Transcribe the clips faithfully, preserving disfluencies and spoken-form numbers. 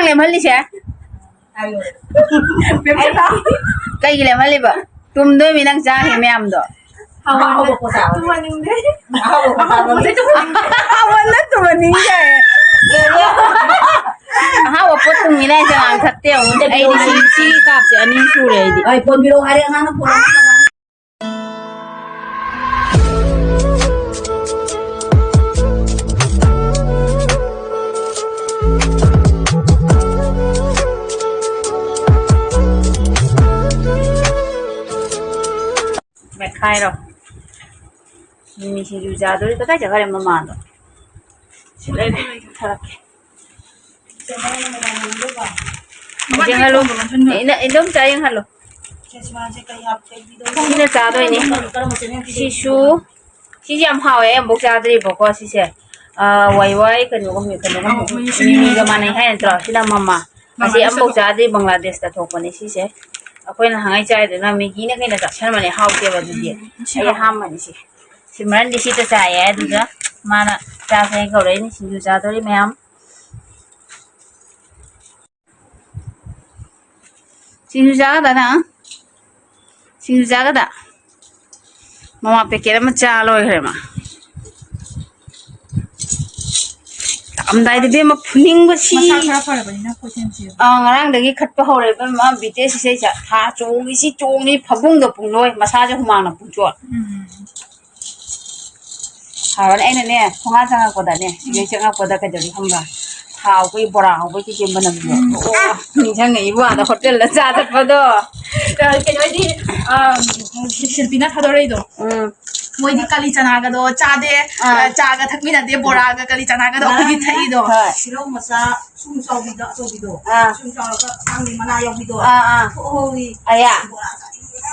ꯂꯦꯝꯍꯜꯂꯤꯁꯦ? ꯀꯩꯒꯤ ꯂꯦꯝꯍꯜꯂꯤꯕ? ꯇꯨꯝꯗꯣꯏꯃꯤ ꯅꯪ ꯆꯥꯈꯤ ꯃꯌꯥꯝꯗꯣ꯫ ꯑꯍꯥꯎꯕ ꯄꯣꯠ ꯆꯥꯕ꯫ ꯇꯨꯝꯍꯟꯅꯤꯡꯗꯦ꯫ ꯑꯍꯥꯎꯕ ꯄꯣꯠ ꯆꯥꯕ꯫ ꯑꯍꯥꯎꯕ ꯅꯠꯇꯕꯅꯤꯡꯗꯦ꯫ ꯑꯍꯥꯎꯕ ꯄꯣꯠ ꯇꯨꯝꯃꯤꯅ ꯑꯩꯁꯦ ꯉꯥꯡ ꯊꯛꯇꯦ ꯑꯃꯨꯛ꯫ ꯑꯩꯗꯤ ꯁꯤ, ꯁꯤ ꯀꯥꯞꯁꯦ ꯑꯅꯤ ꯁꯨꯔꯦ ꯑꯩꯗꯤ꯫ ꯍꯣꯏ, ꯀꯣꯟꯕꯤꯔꯣ ꯍꯥꯏꯔꯦ ꯑꯉꯥꯡꯅ ꯄꯨꯔꯛꯑꯣ꯫ ꯃꯦꯠꯈꯥꯏꯔꯣ꯫ ꯃꯤꯃꯤ ꯁꯤꯡꯖꯨ ꯆꯥꯗꯣꯔꯤ꯫ ꯀꯗꯥꯏ ꯆꯠꯈ꯭ꯔꯦ ꯃꯃꯥꯗꯣ? ꯁꯤ ꯂꯩꯔꯦ꯫ ꯊꯥꯔꯛꯀꯦ꯫ ꯌꯦꯡꯍꯜꯂꯨ꯫ ꯏꯅ-, ꯏꯟꯗꯣꯝꯆꯥ ꯌꯦꯡꯍꯜꯂꯨ꯫ ꯁꯤꯅ ꯆꯥꯗꯣꯏꯅꯤ꯫ ꯁꯤꯁꯨ, ꯁꯤꯁꯦ ꯌꯥꯝ ꯍꯥꯎꯋꯦ, ꯑꯩ ꯑꯃꯨꯛ ꯆꯥꯗ꯭ꯔꯤꯕꯀꯣ ꯁꯤꯁꯦ꯫ ꯑꯥ, ꯋꯥꯏ ꯋꯥꯏ ꯀꯩꯅꯣꯒ ꯃꯤ-, ꯀꯩꯅꯣꯒ ꯑꯥ, ꯃꯣꯏ ꯁꯤꯡꯖꯨ ꯃꯤꯃꯤꯒ ꯃꯥꯟꯅꯩ ꯍꯥꯏ ꯅꯠꯇ꯭ꯔꯣ? ꯁꯤꯅ ꯃꯃꯥ꯫ ꯑꯁꯤ ꯕꯪꯒ꯭ꯂꯥꯗꯦꯁꯇ ꯑꯃꯐꯥꯎ ꯊꯣꯛꯄ꯫ ꯆꯥꯗ꯭ꯔꯤ, ꯕꯪꯒ꯭ꯂꯥꯗꯦꯁꯇ ꯊꯣꯛꯄꯅꯦ ꯁꯤꯁꯦ꯫ ꯑꯩꯈꯣꯏꯅ ꯅꯍꯥꯟꯉꯩ ꯆꯥꯏꯗꯨꯅ ꯃꯦꯒꯤꯅ ꯀꯩꯅ ꯆꯥꯁꯟꯕꯅꯦ, ꯍꯥꯎꯇꯦꯕ ꯑꯗꯨꯗꯤ꯫ ꯎꯝ, ꯁꯤ ꯑꯩ ꯍꯥꯎ-, ꯑꯍꯥꯟꯕꯅꯤ ꯁꯤ꯫ ꯁꯤꯃꯔꯟꯗꯤ ꯁꯤꯇ ꯆꯥꯏꯌꯦ, ꯑꯗꯨꯗ ꯃꯥꯅ ꯆꯥꯁꯦ ꯀꯧꯔꯛꯏꯅꯤ꯫ ꯁꯤꯡꯖꯨ ꯆꯥꯗꯣꯔꯤ ꯃꯌꯥꯝ꯫ ꯁꯤꯡꯖꯨ ꯆꯥꯒꯗ꯭ꯔꯥ ꯅꯪ? ꯁꯤꯡꯖꯨ ꯆꯥꯒꯗ꯭ꯔꯥ? ꯃꯃꯥ ꯄꯦꯀꯦꯠ ꯑꯃ ꯆꯥ ꯂꯣꯏꯈ꯭ꯔꯦ ꯃꯥ꯫ ꯂꯥꯛꯑꯝꯗꯥꯏꯗ ꯏꯕꯦꯝꯃ ꯐꯨꯅꯤꯡꯕꯁꯤ꯫ ꯃꯁꯥ ꯈꯔ ꯐꯔꯕꯅꯤꯅ ꯀꯣꯏꯆꯦꯟ ꯆꯦꯜꯂꯤ꯫ ꯑꯥ, ꯉꯔꯥꯡꯗꯒꯤ ꯈꯠꯄ ꯍꯧꯔꯦ ꯏꯕꯦꯝꯃ, ꯕꯤ ꯇꯤ ꯑꯦꯁ ꯏꯁꯩꯁꯦ꯫ ꯊꯥ ꯆꯣꯡꯉꯤꯁꯤ ꯆꯣꯡꯉꯤ, ꯐꯃꯨꯡꯗ ꯄꯨꯡꯂꯣꯏ, ꯃꯁꯥꯁꯦ ꯍꯨꯃꯥꯡꯅ ꯄꯨꯡꯆꯣꯠ꯫ ꯎꯝ꯫ ꯍꯥꯎꯔꯅꯤ꯫ ꯑꯩꯅꯅꯦ, ꯊꯣꯡꯒꯥꯟ ꯆꯪꯉꯛꯄꯗꯅꯦ, ꯁꯤꯗꯩ ꯆꯪꯉꯛꯄꯗ ꯀꯩꯗꯧꯔꯤ ꯈꯪꯕ꯭ꯔꯥ? ꯊꯥꯎ ꯑꯩꯈꯣꯏ ꯕꯣꯔꯥ ꯍꯧꯕꯒꯤ ꯀꯩꯀꯩ ꯃꯅꯝꯗꯣ꯫ ꯎꯝ꯫ ꯑꯣ, ꯅꯤꯡꯁꯤꯡꯉꯛꯏ ꯏꯕꯨꯡꯉꯣꯗ ꯍꯣꯇꯦꯜꯗ ꯆꯥ ꯆꯠꯄꯗꯣ꯫ ꯑ, ꯀꯩꯅꯣꯗꯤ, ꯑ, ꯁꯤꯜꯄꯤꯅ ꯊꯥꯗꯣꯔꯛꯏꯗꯣ꯫ ꯎꯝ꯫ ꯃꯣꯏꯗꯤ ꯀꯥꯂꯤ ꯆꯅꯥꯒꯗꯣ ꯆꯥꯗꯦ, ꯑꯥ꯫ ꯑ, ꯆꯥꯒ ꯊꯛꯃꯤꯟꯅꯗꯦ, ꯕꯣꯔꯥꯒ ꯀꯥꯂꯤ ꯆꯅꯥꯒꯗꯣ ꯑꯩꯈꯣꯏꯗꯤ ꯊꯛꯏꯗꯣ꯫ ꯍꯣꯏ꯫ ꯁꯤꯔꯧ ꯃꯆꯥ ꯁꯨꯝ ꯆꯥꯎꯕꯤꯗꯣ, ꯑꯆꯧꯕꯤꯗꯣ꯫ ꯑꯥ꯫ ꯁꯨꯝ ꯆꯥꯎꯔꯒ ꯑꯁꯥꯡꯕꯤ ꯃꯅꯥ ꯌꯥꯎꯕꯤꯗꯣ꯫ ꯑꯥ, ꯑꯥ꯫ ꯊꯣꯛꯍꯧꯋꯤ꯫ ꯑꯌꯥ꯫ ꯕꯣꯔꯥ ꯆꯥꯅꯤꯡꯕꯅ꯫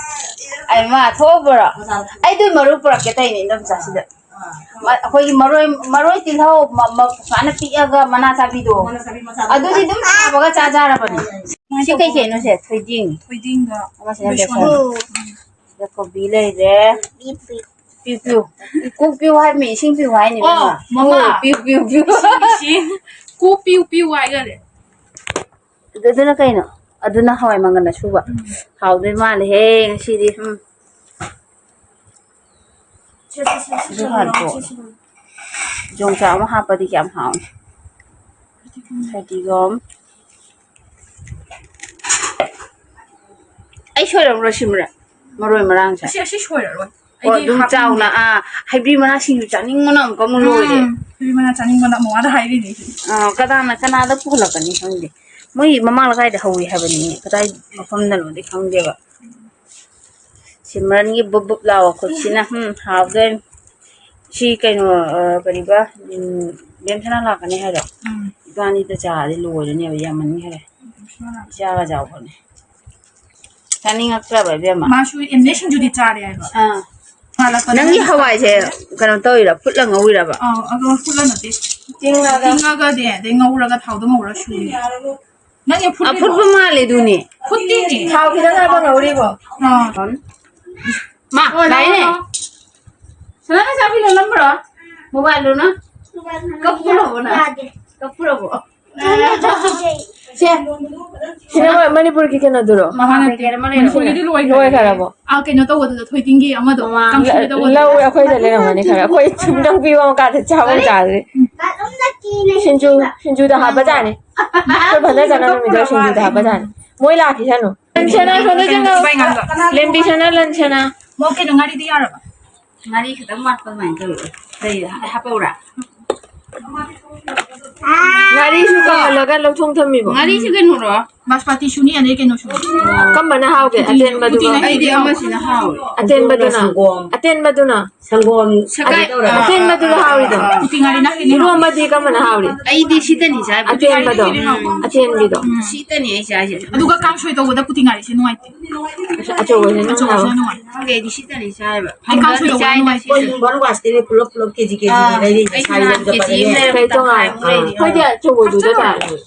ꯑꯩꯃ, ꯊꯣꯛꯎꯕ꯭ꯔꯣ? ꯕꯖꯥꯔ꯫ ꯑꯩ ꯑꯗꯨꯏ ꯃꯔꯨ ꯄꯨꯔꯛꯀꯦ ꯇꯧꯔꯤꯅꯦ, ꯏꯟꯗꯣꯝꯆꯥ, ꯁꯤꯗ꯫ ꯑꯥ꯫ ꯃ-, ꯑꯩꯈꯣꯏꯒꯤ ꯃꯔꯣꯏ, ꯃꯔꯣꯏ ꯇꯤꯜꯍꯧ ꯃ-, ꯃ-, ꯁꯨꯃꯥꯏꯅ ꯄꯤꯛꯑꯒ ꯃꯅꯥ ꯆꯥꯕꯤꯗꯣ꯫ ꯃꯅꯥ ꯆꯥꯕꯤ ꯃꯆꯥꯗꯣ꯫ ꯑꯗꯨꯗꯤ ꯑꯗꯨꯝ ꯊꯥꯕꯒ ꯆꯥꯖꯔꯕꯅꯦ꯫ ꯌꯥꯏ, ꯌꯥꯏ꯫ ꯁꯤ ꯀꯩ ꯀꯩꯅꯣ ꯁꯦ? ꯊꯣꯏꯗꯤꯡ꯫ ꯊꯣꯏꯗꯤꯡꯒ ꯑꯃꯁꯤꯅ ꯕꯦꯁꯣꯟ꯫ ꯕꯦꯁꯣꯟ꯫ ꯁꯤꯗ ꯀꯣꯕꯤ ꯂꯩꯔꯦ꯫ ꯄꯤꯌꯨ, ꯄꯤꯌꯨ꯫ ꯀꯣꯛ ꯄꯤꯌꯨ ꯍꯥꯏꯕꯅꯤ, ꯏꯁꯤꯡ ꯄꯤꯌꯨ ꯍꯥꯏꯅꯤ, ꯑꯣ, ꯏꯕꯦꯝꯃ꯫ ꯃꯃꯥ꯫ ꯀꯣꯛ ꯄꯤꯌꯨ, ꯄꯤꯌꯨ, ꯄꯤꯌꯨ꯫ ꯏꯁꯤꯡ, ꯏꯁꯤꯡ꯫ ꯀꯣꯛ ꯄꯤꯌꯨ, ꯄꯤꯌꯨ ꯍꯥꯏꯈꯔꯦ꯫ ꯑꯗꯨꯅ ꯀꯩꯅꯣ? ꯑꯗꯨꯅ ꯍꯋꯥꯏ ꯃꯪꯒꯜ ꯑꯁꯨꯕ꯫ ꯍꯥꯎꯗꯣꯏ ꯃꯥꯜꯂꯦꯍꯦ ꯉꯁꯤꯗꯤ꯫ ꯎꯝ꯫ ꯁꯦ, ꯁꯦ, ꯁꯦ, ꯁꯦ, ꯑꯗꯨ ꯁꯦ, ꯍꯥꯟꯅ ꯁꯦ, ꯀꯣꯠꯂꯣ꯫ ꯁꯦ, ꯁꯦ꯫ ꯌꯣꯡꯆꯥꯛ ꯑꯃ ꯍꯥꯞꯄꯗꯤ ꯀꯌꯥꯝ ꯍꯥꯎꯅꯤ꯫ ꯐꯗꯤꯒꯣꯝ꯫ ꯑꯩ ꯁꯣꯏꯔꯝꯕ꯭ꯔꯣ ꯁꯤꯃꯔꯟ? ꯃꯔꯣꯏ ꯃꯔꯥꯡꯁꯦ꯫ ꯑꯁꯤ, ꯑꯁꯤ ꯁꯣꯏꯔꯔꯣꯏ꯫ ꯑꯣ, ꯑꯩꯗꯤ ꯑꯗꯨꯝ ꯍꯥꯞꯅꯤꯡꯗꯦ꯫ ꯆꯥꯎꯅ, ꯑꯥ, ꯍꯩꯕꯤ ꯃꯅꯥ ꯁꯤꯡꯖꯨ ꯆꯥꯅꯤꯡꯕꯅ ꯑꯃꯨꯛꯀ ꯑꯃꯨꯛ ꯂꯣꯏꯔꯦ꯫ ꯎꯝ, ꯍꯩꯕꯤ ꯃꯅꯥ ꯆꯥꯅꯤꯡꯕꯅ ꯑꯃꯨꯛ ꯑꯥꯗ ꯍꯥꯏꯔꯤꯅꯦ ꯑꯩꯁꯦ꯫ ꯑꯥ, ꯀꯅꯥꯅ, ꯀꯅꯥꯗ ꯄꯨꯍꯜꯂꯛꯀꯅꯤ ꯈꯪꯗꯦ꯫ ꯃꯣꯏ ꯃꯃꯥꯡ ꯂꯩꯀꯥꯏꯗ ꯍꯧꯋꯤ ꯍꯥꯏꯕꯅꯤ, ꯀꯗꯥꯏ ꯃꯐꯝꯗꯅꯣꯗꯤ ꯈꯪꯗꯦꯕ꯫ ꯁꯤꯃꯔꯟꯒꯤ ꯕꯨꯞ ꯕꯨꯞ ꯂꯥꯎꯕ ꯈꯨꯠꯁꯤꯅ, ꯎꯝ, ꯍꯥꯎꯗꯣꯏꯅꯤ꯫ ꯁꯤ ꯀꯩꯅꯣ, ꯑ, ꯀꯔꯤꯕ, ꯎꯝ, ꯕꯦꯝꯁꯅꯥ ꯂꯥꯛꯀꯅꯤ ꯍꯥꯏꯔꯣ? ꯎꯝ꯫ ꯏꯕꯥꯅꯤꯗ ꯆꯥꯔꯗꯤ ꯂꯣꯏꯔꯅꯦꯕ, ꯌꯥꯝꯃꯟꯈ꯭ꯔꯦ꯫ ꯕꯦꯝꯁꯅꯥ ꯂꯥꯛꯀꯅꯤ꯫ ꯏꯆꯥꯒ ꯆꯥꯎꯕꯅꯦ꯫ ꯆꯥꯅꯤꯡꯉꯛꯇ꯭ꯔꯕ, ꯏꯕꯦꯝꯃ? ꯃꯥꯁꯨ ꯑꯦꯝꯅꯦ ꯁꯤꯡꯖꯨꯗꯤ ꯆꯥꯔꯦ ꯍꯥꯏꯕ꯫ ꯑꯥ꯫ ꯃꯥꯜꯂꯛꯄꯗ ꯅꯪꯒꯤ ꯅꯪ ꯍꯋꯥꯏꯁꯦ ꯀꯩꯅꯣ ꯇꯧꯔꯤꯔꯥ? ꯐꯨꯠꯂ ꯉꯧꯔꯤꯔꯕ? ꯑꯥ, ꯑꯗꯣ ꯐꯨꯠꯂ ꯅꯠꯇꯦ꯫ ꯇꯤꯡꯉꯒ꯫ ꯇꯤꯡꯉꯒꯗꯤ, ꯑꯗꯩ ꯉꯧꯔꯒ ꯊꯥꯎꯗ ꯉꯧꯔ ꯁꯨꯔꯤꯅꯦ꯫ ꯅꯪꯒꯤ ꯐꯨꯠꯂꯤꯕꯣ? ꯑꯐꯨꯠꯄ ꯃꯥꯜꯂꯦ ꯑꯗꯨꯅꯦ꯫ ꯐꯨꯠꯇꯤꯅꯦ꯫ ꯊꯥꯎ ꯈꯤꯇꯪ ꯍꯥꯞꯄ ꯉꯧꯔꯤꯕꯣ? ꯑꯥ꯫ ꯃꯥ, ꯑꯣ, ꯂꯥꯛꯏꯅꯦ꯫ ꯂꯥꯛꯑꯣ꯫ ꯁꯅꯥ ꯅꯆꯥꯅꯨꯄꯤꯗꯣ ꯅꯝꯕꯔꯣ? ꯃꯣꯕꯥꯏꯜꯗꯨꯅ? ꯀꯞꯄꯨꯔꯕꯣ ꯅꯪ? ꯌꯥꯗꯦ꯫ ꯀꯞꯄꯨꯔꯕꯣ? ꯁꯦ, ꯁꯤꯅ ꯃꯣꯏ ꯃꯅꯤꯄꯨꯔꯒꯤ ꯀꯩꯅꯣꯗꯨꯔꯣ? ꯃꯍꯥꯅꯇꯤ꯫ ꯃꯅꯤꯄꯨꯔꯒꯤꯗꯤ ꯂꯣꯏꯈ꯭ꯔꯦ꯫ ꯂꯣꯏꯈ꯭ꯔꯕꯣ? ꯑꯥ, ꯀꯩꯅꯣ ꯇꯧꯕꯗꯨꯗ, ꯊꯣꯏꯗꯤꯡꯒꯤ ꯑꯃꯗꯣ, ꯃꯃꯥꯡ ꯀꯥꯡꯁꯣꯏ ꯇꯧꯕꯗꯨꯗ꯫ ꯂꯧ ꯑꯩꯈꯣꯏꯗ ꯂꯩꯔꯝꯒꯅꯤ ꯈꯔ꯫ ꯑꯩꯈꯣꯏ ꯁꯨꯡꯇꯪ ꯄꯤꯕ ꯑꯃ ꯀꯥꯗ ꯆꯥꯕ ꯀꯔꯤ? ꯆꯥꯗ꯭ꯔꯤ꯫ ꯁꯤꯡꯖꯨ, ꯁꯤꯡꯖꯨꯗ ꯍꯥꯞꯄꯖꯥꯠꯅꯤ꯫ ꯑꯩꯈꯣꯏ ꯐꯖꯅ ꯆꯠꯅꯔꯝꯃꯤꯗꯣ ꯁꯤꯡꯖꯨꯗ ꯍꯥꯞꯄꯖꯥꯠꯅꯤ꯫ ꯃꯣꯏ ꯂꯥꯛꯈꯤꯁꯅꯨ꯫ ꯂꯟꯁꯅꯥ, ꯁꯣꯝꯗ ꯆꯪꯉꯛꯑꯣ꯫ ꯂꯦꯝꯕꯤꯁꯅꯥ, ꯂꯟꯁꯅꯥ꯫ ꯃꯣ ꯀꯩꯅꯣ, ꯉꯥꯔꯤꯗꯤ ꯌꯥꯔꯕ? ꯉꯥꯔꯤ ꯈꯤꯇꯪ ꯋꯥꯠꯄ ꯑꯗꯨꯃꯥꯏꯅ ꯇꯧꯋꯦ꯫ ꯂꯩ, ꯍꯥꯞꯄꯛꯎꯔꯥ? ꯉꯥꯔꯤꯁꯨ ꯀꯪꯍꯜꯂꯒ ꯂꯧꯊꯣꯡ ꯊꯝꯃꯤꯕꯣ? ꯉꯥꯔꯤꯁꯨ ꯀꯩꯅꯣꯔꯣ? ꯕꯥꯁꯃꯇꯤꯁꯨꯅꯤ, ꯑꯗꯩ ꯀꯩꯅꯣꯁꯨꯅꯤ꯫ ꯀꯝꯕꯅ ꯍꯥꯎꯒꯦ? ꯎꯇꯤ, ꯑꯇꯦꯟꯕꯗꯨꯒ? ꯎꯇꯤ ꯅꯠꯇꯦ, ꯑꯩꯗꯤ ꯀꯩꯅꯣ꯫ ꯑꯃꯁꯤꯅ ꯍꯥꯎꯋꯦ꯫ ꯑꯇꯦꯟꯕꯗꯨꯅ? ꯁꯪꯒꯣꯝ꯫ ꯑꯇꯦꯟꯕꯗꯨꯅ? ꯁꯪꯒꯣꯝ ꯁꯒꯥꯏ꯫ ꯀꯩꯅꯣ ꯇꯧꯔꯒ꯫ ꯑꯇꯦꯟꯕꯗꯨꯅ ꯍꯥꯎꯔꯤꯗꯣ? ꯎꯇꯤ ꯉꯥꯔꯤ ꯅꯪꯒꯤꯅꯤ ꯍꯥꯎꯋꯦ꯫ ꯏꯔꯣꯝꯕꯗꯤ ꯀꯝꯕꯅ ꯍꯥꯎꯔꯤ? ꯑꯩꯗꯤ ꯁꯤꯗꯅꯤ ꯆꯥꯏꯕ꯫ ꯑꯇꯦꯟꯕꯗꯣ? ꯎꯝ꯫ ꯑꯇꯦꯟꯕꯤꯗꯣ? ꯎꯝ꯫ ꯁꯤꯗꯅꯤ ꯑꯩ ꯆꯥꯏꯁꯦ꯫ ꯑꯗꯨꯒ ꯀꯥꯡꯁꯣꯏ ꯇꯧꯕꯗ ꯎꯇꯤ ꯉꯥꯔꯤꯁꯦ ꯅꯨꯡꯉꯥꯏꯇꯦ꯫ ꯑꯆꯧꯕꯁꯦ ꯅꯪ ꯑꯆꯧꯕꯁꯤꯅ ꯍꯥꯎꯋꯦ꯫ ꯅꯨꯡꯉꯥꯏ꯫ ꯈꯪꯗꯦ, ꯑꯩꯗꯤ ꯁꯤꯗꯅꯤ ꯆꯥꯏꯕ꯫ ꯑꯩ ꯀꯥꯡꯁꯣꯏ ꯐꯪꯗ꯭ꯔꯗꯤ ꯇꯧꯕ ꯆꯥꯏꯗ ꯅꯨꯡꯉꯥꯏꯇꯦ꯫ ꯁꯤꯁꯨ꯫ ꯕꯥꯔꯨ ꯋꯥꯁꯇꯤꯅꯦ ꯄꯨꯂꯞ ꯄꯨꯂꯞ ꯀꯦꯖꯤ ꯀꯦꯖꯤꯅꯦ ꯑꯥ, ꯂꯩꯔꯛꯏꯁꯦ꯫ ꯑꯩꯁꯨ ꯁꯥꯏ ꯅꯍꯥꯟ ꯂꯣꯝꯗ ꯀꯦꯖꯤ ꯑꯃ ꯄꯩꯁꯥ꯫ ꯂꯩꯔꯛꯄ ꯀꯩ ꯇꯣꯉꯥꯟ-, ꯇꯪꯈꯥꯏꯃꯨꯛ ꯂꯩꯔꯛꯏ꯫ ꯑꯩꯈꯣꯏꯗꯤ ꯑꯆꯧꯕꯗꯨꯗ ꯇꯥꯔꯦ꯫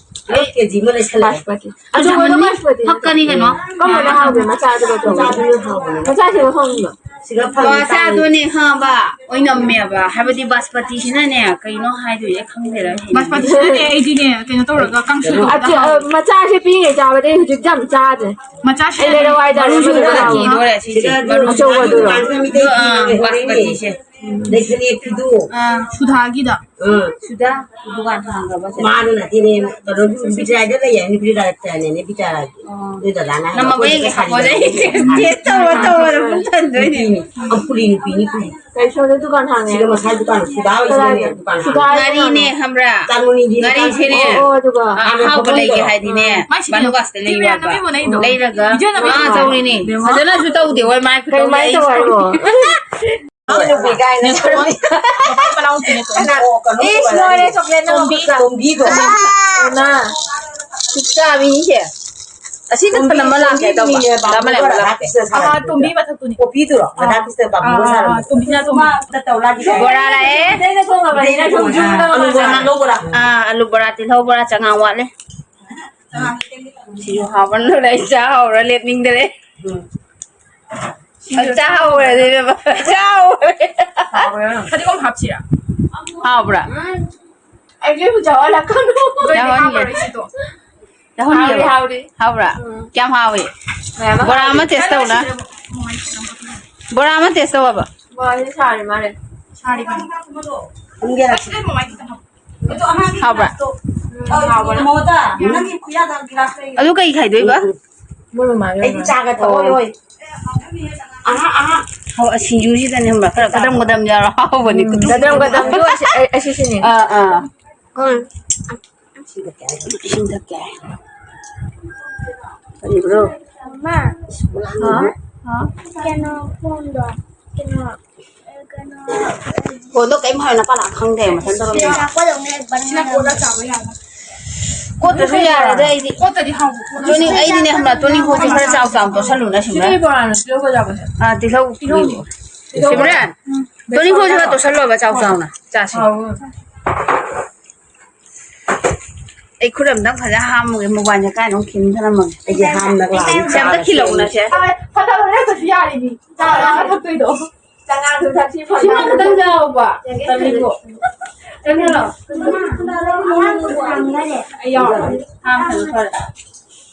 ꯄꯨꯂꯞ ꯀꯦꯖꯤ ꯑꯃ ꯂꯩꯁꯜꯂꯛꯑꯦ꯫ ꯕꯥꯁꯃꯇꯤ꯫ ꯑꯆꯧꯕꯗꯣ ꯕꯥꯁꯃꯇꯤ꯫ ꯐꯛꯀꯅꯤ ꯀꯩꯅꯣ꯫ ꯀꯝꯕꯅ ꯍꯥꯎꯒꯦ? ꯃꯆꯥꯗꯨꯒ ꯑꯆꯧꯕꯗꯨꯒ? ꯃꯆꯥꯗꯨꯅ ꯍꯥꯎꯕꯅꯦ꯫ ꯃꯆꯥꯁꯤꯕꯨ ꯈꯪꯕ꯭ꯔꯣ? ꯁꯤꯒ ꯐꯪꯉꯤ ꯇꯥꯡꯉꯤ꯫ ꯃꯆꯥꯗꯨꯅꯦ ꯈꯪꯉꯕ? ꯑꯣꯏꯅꯝꯃꯦꯕ꯫ ꯍꯥꯏꯕꯗꯤ ꯕꯥꯁꯄꯇꯤꯁꯤꯅꯅꯦ, ꯀꯩꯅꯣ ꯍꯥꯏꯗꯣꯏꯁꯦ ꯈꯪꯗꯦꯗ ꯑꯩ꯫ ꯕꯥꯁꯄꯇꯤꯁꯤꯅꯅꯦ ꯑꯩꯗꯤꯅꯦ, ꯀꯩꯅꯣ ꯇꯧꯔꯒ ꯀꯥꯡꯁꯣꯏ ꯇꯧꯔꯒ ꯑꯆ-, ꯑ, ꯃꯆꯥꯁꯦ ꯄꯤꯛꯏꯉꯩ ꯆꯥꯕꯗꯩ ꯍꯧꯖꯤꯛꯇꯤ ꯌꯥꯝ ꯆꯥꯗ꯭ꯔꯦ꯫ ꯃꯆꯥꯁꯤꯅ ꯑꯩ ꯂꯩꯔꯛꯑꯣ ꯍꯥꯏꯇꯥꯔꯦ, ꯃꯔꯨꯁꯨ ꯑꯃꯗꯨꯅ ꯈꯔ ꯍꯥꯎ-, ꯊꯤꯗꯣꯔꯦ ꯁꯤꯁꯦ, ꯃꯔꯨꯁꯦ꯫ ꯑꯆꯧꯕꯗꯨꯔꯣ? ꯑꯗꯨ, ꯑꯥ, ꯕꯥꯁꯄꯇꯤꯁꯦ꯫ ꯂꯩ ꯐꯅꯦꯛ ꯐꯤꯗꯨ꯫ ꯑꯥ꯫ ꯁꯨꯙꯥꯒꯤꯗ꯫ ꯑꯥ꯫ ꯁꯨꯙꯥ ꯗꯨꯀꯥꯟ ꯍꯥꯡꯈ꯭ꯔꯕ ꯁꯦ? ꯃꯥꯗꯨ ꯅꯠꯇꯦꯅꯦ, ꯀꯩꯅꯣ, ꯕꯤꯆꯥꯔꯗ ꯂꯩꯌꯦ, ꯅꯨꯄꯤ ꯗꯥꯏꯔꯦꯛꯇꯔꯅꯦꯅꯦ, ꯕꯤꯆꯥꯔꯒꯤ꯫ ꯑꯣ꯫ ꯅꯣꯏ ꯗꯗꯥꯅ ꯍꯥꯏꯕ, ꯅꯝꯃꯕ ꯑꯩꯈꯣꯏꯗ ꯌꯦꯡꯒꯦ, ꯁꯥꯔꯤ ꯍꯣꯏ, ꯇꯧꯕ꯫ ꯇꯦꯁ ꯇꯧꯔ ꯇꯧꯔ ꯄꯨꯛ ꯊꯟꯗꯣꯏꯅꯦ꯫ ꯅꯨꯄꯤꯅꯤ꯫ ꯑꯝꯐꯨꯂꯤ ꯅꯨꯄꯤꯅꯤ, ꯐꯨꯂꯤ꯫ ꯀꯩ ꯁꯣꯝꯗ ꯗꯨꯀꯥꯟ ꯍꯥꯡꯉꯦ? ꯁꯤꯗ ꯃꯁꯥꯏ ꯗꯨꯀꯥꯟ, ꯁꯨꯗꯥ ꯍꯣꯏꯁꯤꯗꯅꯦ, ꯀꯗꯥꯏꯗ? ꯗꯨꯀꯥꯟ ꯍꯥꯡꯉꯦ꯫ ꯁꯨꯗꯥ ꯍꯥꯏꯗꯤ ꯉꯥꯔꯤꯅꯦ, ꯈꯪꯕ꯭ꯔꯥ? ꯆꯥꯃꯨꯅꯤꯒꯤ ꯉꯥꯔꯤꯁꯦꯅꯦ꯫ ꯑꯣ, ꯑꯣ, ꯑꯗꯨꯒ꯫ ꯑ, ꯑꯍꯥꯎꯕ ꯂꯩꯒꯦ ꯍꯥꯏꯗꯤꯅꯦ, ꯃꯥꯏ ꯁꯤꯗꯤ ꯕꯥꯅꯨ ꯕꯥꯁꯇ ꯀꯦꯃꯦꯔꯥ ꯂꯩꯌꯨ ꯍꯥꯏꯕ꯫ ꯅꯝꯃꯤꯕꯣ ꯅꯪꯒꯤꯗꯣ? ꯂꯩꯔꯒ, video ꯅꯝꯃꯤꯕꯣ? ꯑꯥ, ꯇꯧꯔꯤꯅꯦ꯫ ꯐꯖꯅꯁꯨ ꯇꯧꯗꯦ, ꯍꯣꯏ, ꯃꯥꯏ ꯈꯨꯇꯧꯗꯣ ꯀꯩꯃꯥꯏꯅ ꯑꯩ ꯇꯧ ꯍꯥꯏꯅꯣ? ꯁꯤ ꯅꯨꯄꯤ ꯀꯥꯏꯅ꯫ ꯅꯦ, ꯊꯣꯛꯑꯣ꯫ ꯃꯄꯥ ꯃꯅꯥꯎ ꯅꯨꯄꯤꯅꯦ, ꯊꯣꯛꯑꯣ꯫ ꯀꯅꯥ? ꯑꯣ, ꯀꯩꯅꯣ ꯏꯁ, ꯇꯧꯕ ꯂꯣꯏꯔꯦ, ꯅꯠꯇꯦ꯫ ꯆꯣꯀ꯭ꯂꯦꯠꯅ ꯇꯣꯝꯕꯤ, ꯃꯈꯨꯠꯇ꯫ ꯇꯣꯝꯕꯤꯗꯣ꯫ ꯏꯃꯥ꯫ ꯆꯥꯕꯤꯅꯤꯁꯦ꯫ ꯑꯁꯤꯗ ꯇꯣꯝꯕꯤ, ꯊꯅꯝꯃ ꯂꯥꯛꯀꯦ ꯇꯣꯝꯕꯤ ꯇꯧꯕ꯫ ꯃꯤꯅꯦ, ꯗꯥ ꯃꯂꯦ ꯕꯥꯕꯨ ꯂꯥꯛꯀꯦ꯫ ꯕꯣꯔꯥ ꯑꯍꯥ, ꯇꯣꯝꯕꯤ ꯃꯊꯛꯇꯨꯅꯤ꯫ ꯀꯣꯐꯤꯗꯨꯔꯣ? ꯔꯥꯙꯥ ꯀ꯭ꯔꯤꯁꯅ ꯕꯥꯕꯨ ꯑꯥ, ꯕꯣꯔꯥ ꯑꯥ, ꯁꯥꯕꯗꯣ꯫ ꯑꯥ, ꯇꯣꯝꯕꯤꯅ ꯇꯣꯝꯕꯤ꯫ ꯕꯣꯔꯥ ꯂꯥꯛꯑꯦ꯫ ꯑꯩꯅ ꯊꯣꯡꯉꯕꯅꯤꯅ ꯁꯨꯝ ꯁꯨꯝ ꯑꯥ, ꯇꯧꯔꯒ ꯑꯂꯨ ꯕꯣꯔꯥ, ꯆꯥꯔꯦ꯫ ꯇꯤꯜꯍꯧ ꯕꯣꯔꯥ, ꯆꯉꯥꯡ ꯋꯥꯠꯂꯦ꯫ ꯁꯤꯁꯨ ꯍꯥꯎꯃꯟꯗꯅ ꯑꯩ ꯆꯥ ꯍꯧꯔ ꯂꯦꯞꯅꯤꯡꯗ꯭ꯔꯦ꯫ ꯎꯝ꯫ ꯑꯩ ꯆꯥ ꯍꯧꯔꯦ, ꯏꯕꯦꯝꯃ꯫ ꯆꯥ ꯍꯧꯔꯦ꯫ ꯐꯗꯤꯒꯣꯝ ꯍꯥꯞꯁꯤꯔꯥ? ꯍꯥꯎꯕ꯭ꯔꯥ? ꯑꯩꯒꯤ ꯍꯧꯖꯤꯛ ꯆꯥꯎꯍꯜꯂꯛꯀꯅꯨ꯫ ꯆꯥꯎꯍꯟꯒꯦ꯫ ꯍꯥꯞꯄꯔꯣꯏ ꯁꯤꯗꯣ꯫ ꯆꯥꯎꯍꯟꯒꯦꯕ꯫ ꯍꯥꯎꯔꯤ, ꯍꯥꯎꯔꯤ꯫ ꯍꯥꯎꯕ꯭ꯔꯥ? ꯎꯝ꯫ ꯀꯌꯥꯝ ꯍꯥꯎꯏ? ꯃꯌꯥꯝ ꯕꯣꯔꯥ ꯍꯥꯎꯔꯤ꯫ ꯑꯃ taste ꯇꯧꯅ꯫ ꯕꯣꯔꯥ ꯑꯃ taste ꯇꯧꯑꯣꯕ꯫ ꯕꯣꯔꯥꯁꯦ ꯁꯥꯔꯤ ꯃꯥꯜꯂꯦ꯫ ꯁꯥꯔꯤ ꯃꯥꯜꯂꯦ꯫ ꯄꯨꯡ ꯀꯌꯥ? ꯍꯥꯎꯕ꯭ꯔꯥ? ꯎꯝ, ꯍꯥꯎꯕꯅꯦ꯫ ꯑꯗꯨ ꯀꯩ ꯈꯥꯏꯗꯣꯏꯕ? ꯃꯣꯏ ꯃꯃꯥꯒꯤ ꯑꯩꯗꯤ ꯑꯣꯏꯔꯝꯒꯅꯤ꯫ ꯆꯥꯒ ꯊꯛꯑꯣꯏ꯫ ꯑꯣ꯫ ꯑꯍꯥ, ꯑꯍꯥ꯫ ꯍꯣ, ꯑꯁ, ꯁꯤꯡꯖꯨꯁꯤꯗꯅꯦ ꯈꯪꯕ꯭ꯔꯥ? ꯈꯔ ꯀꯗꯝ ꯀꯗꯝ ꯌꯥꯎꯔ ꯍꯥꯎꯕꯅꯤ꯫ ꯎꯝ, ꯀꯗꯝ ꯀꯗꯝ꯫ ꯑꯗꯨ ꯑꯁꯤ-, ꯑꯩ-, ꯑꯁꯤꯁꯤꯅꯦ꯫ ꯑꯥ, ꯑꯥ꯫ ꯍꯣꯏ꯫ ꯏꯁꯤꯡ ꯊꯛꯀꯦ ꯍꯥꯏ꯫ ꯏꯁꯤꯡ ꯊꯛꯀꯦ ꯍꯥꯏ꯫ ꯀꯔꯤꯕ꯭ꯔꯣ? ꯃꯃꯥ꯫ ꯏꯁ, ꯍꯥ? ꯍꯥ? ꯀꯩꯅꯣ, ꯐꯣꯟꯗꯣ꯫ ꯀꯩꯅꯣ, ꯑ, ꯀꯩꯅꯣ, ꯐꯣꯟꯗꯣ ꯀꯩꯝ ꯍꯥꯏꯔꯨꯅꯨ, ꯅꯄꯥ ꯂꯥꯛ ꯈꯪꯗꯦ, ꯃꯊꯟ ꯇꯧꯔꯝꯃꯦ꯫ ꯁꯤꯅ ꯀꯣꯠꯂꯒ ꯃꯦꯠ ꯕꯅꯥꯅ꯫ ꯀꯣꯠꯇ꯭ꯔꯁꯨ ꯌꯥꯔꯦꯗ ꯑꯩꯗꯤ꯫ ꯀꯣꯠꯇꯗꯤ ꯍꯥꯎꯕ꯫ ꯇꯣꯅꯤ-, ꯑꯩꯗꯤꯅꯦ ꯈꯪꯕ꯭ꯔꯥ, ꯇꯣꯅꯤꯡꯈꯣꯛꯁꯦ ꯈꯔ ꯆꯥꯎ ꯆꯥꯎꯅ ꯇꯣꯠꯁꯜꯂꯨꯅ, ꯁꯤꯃꯔꯟ꯫ ꯁꯤꯗꯤ ꯕꯣꯔꯥꯅ ꯇꯤꯜꯍꯧꯒ ꯆꯥꯕꯁꯦ꯫ ꯑꯥ, ꯇꯤꯜꯍꯧ꯫ ꯇꯤꯜꯍꯧ꯫ ꯁꯤꯃꯔꯟ, ꯎꯝ꯫ ꯇꯣꯅꯤꯡꯈꯣꯛꯁꯦ ꯈꯔ ꯇꯣꯠꯁꯜꯂꯣꯕ, ꯆꯥꯎ ꯆꯥꯎꯅ꯫ ꯆꯥꯁꯤ꯫ ꯍꯥꯎꯕ꯫ ꯑꯩ ꯈꯨꯠ ꯑꯝꯇꯪ ꯐꯖꯅ ꯍꯥꯝꯃꯨꯒꯦ, ꯃꯣꯕꯥꯏꯜꯁꯦ ꯀꯥꯏꯗꯅꯣ ꯈꯤꯟ ꯊꯅꯝꯃꯒꯦ꯫ ꯑꯩꯗꯤ ꯍꯥꯝꯅ ꯂꯥꯛꯑꯦ꯫ ꯁꯦ, ꯑꯝꯇ ꯈꯤꯜꯂꯛꯎꯅꯁꯦ꯫ ꯐꯖꯕ ꯅꯠꯇ꯭ꯔꯁꯨ ꯌꯥꯔꯤꯅꯤ꯫ ꯆꯥ ꯊꯛꯇꯣꯏꯗꯣ꯫ ꯆꯉꯥꯡꯁꯨ ꯊꯛꯁꯤ ꯁꯤꯃ ꯐꯖꯅ꯫ ꯈꯛꯇꯪ ꯆꯥꯎꯕ꯫ ꯆꯠꯂꯤꯀꯣ꯫ ꯆꯠꯂꯣ꯫ ꯑꯩ ꯌꯥꯎꯔꯦ꯫ ꯍꯥꯝ ꯐꯖꯅ ꯐꯔꯦ꯫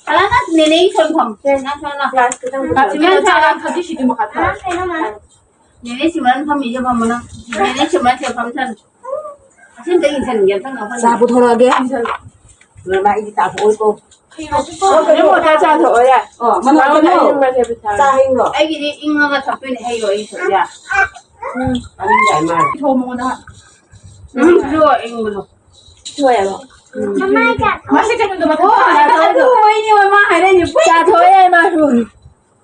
ꯍꯜꯂꯛꯑꯣ, ꯅꯦꯅꯦ ꯏꯪꯈꯣꯜ ꯐꯝ꯫ ꯁꯦ, ꯅꯪ ꯁꯣꯝ ꯂꯥꯛꯑꯣ꯫ ꯀ꯭ꯂꯥꯁꯇ ꯆꯪꯕ ꯁꯤꯃꯦꯟ ꯆꯥ ꯊꯛꯑꯒ ꯊꯛꯁꯤ ꯁꯤꯗꯤ ꯃꯈꯥ ꯊꯥꯔꯣ꯫ ꯅꯦꯅꯦ ꯁꯤꯃꯔꯟ ꯐꯝꯃꯤꯁꯦ ꯐꯝꯃꯨ ꯅꯪ꯫ ꯅꯦꯅꯦ ꯁꯤꯃꯔꯟ ꯁꯤꯗ ꯐꯝꯁꯅꯨ꯫ ꯑꯁꯤ ꯑꯝꯇ ꯏꯟꯁꯟꯒꯦ, ꯑꯝꯇ ꯉꯥꯎꯍꯟꯒꯦ꯫ ꯆꯥ ꯄꯨꯊꯣꯔꯛꯑꯒꯦ꯫ ꯃꯃꯥ, ꯑꯩꯗꯤ ꯆꯥ ꯊꯛꯑꯣꯏꯀꯣ꯫ ꯅꯪ ꯃꯣꯇꯥ ꯆꯥ ꯊꯛꯑꯣ ꯌꯥꯏ꯫ ꯑꯣ, ꯃꯅꯥ ꯃꯔꯣꯟ ꯀꯩꯅꯣ? ꯑꯌꯤꯡꯕꯁꯦ ꯄꯩꯁꯥ꯫ ꯆꯥ ꯍꯩꯔꯣ? ꯑꯩꯒꯤꯗꯤ ꯏꯪꯉꯒ ꯊꯛꯇꯣꯏꯅꯦ, ꯍꯩꯔꯣ ꯑꯩꯒꯤ ꯊꯛ ꯌꯥ꯫ ꯎꯝ꯫ ꯆꯥꯅꯤꯡꯗꯦ ꯍꯥꯏ ꯃꯥꯅ꯫ ꯊꯣꯡ ꯃꯉꯣꯟꯗ ꯍꯥꯞ꯫ ꯎꯝ, ꯏꯪꯕꯗꯣ꯫ ꯊꯣꯛꯑꯦꯕ꯫ ꯎꯝ꯫ ꯃꯁꯤ ꯀꯩꯅꯣꯗꯣ ꯃꯊꯛ ꯑꯣ, ꯊꯣꯡꯕ ꯌꯥꯗꯕꯗꯣ꯫ ꯑꯗꯨꯒꯨꯝꯕꯩꯅꯦ ꯃꯃꯥ ꯍꯥꯏꯔꯛꯏꯅꯦ꯫ ꯆꯥ ꯊꯛꯑꯣ ꯌꯥꯏ ꯃꯥꯁꯨ꯫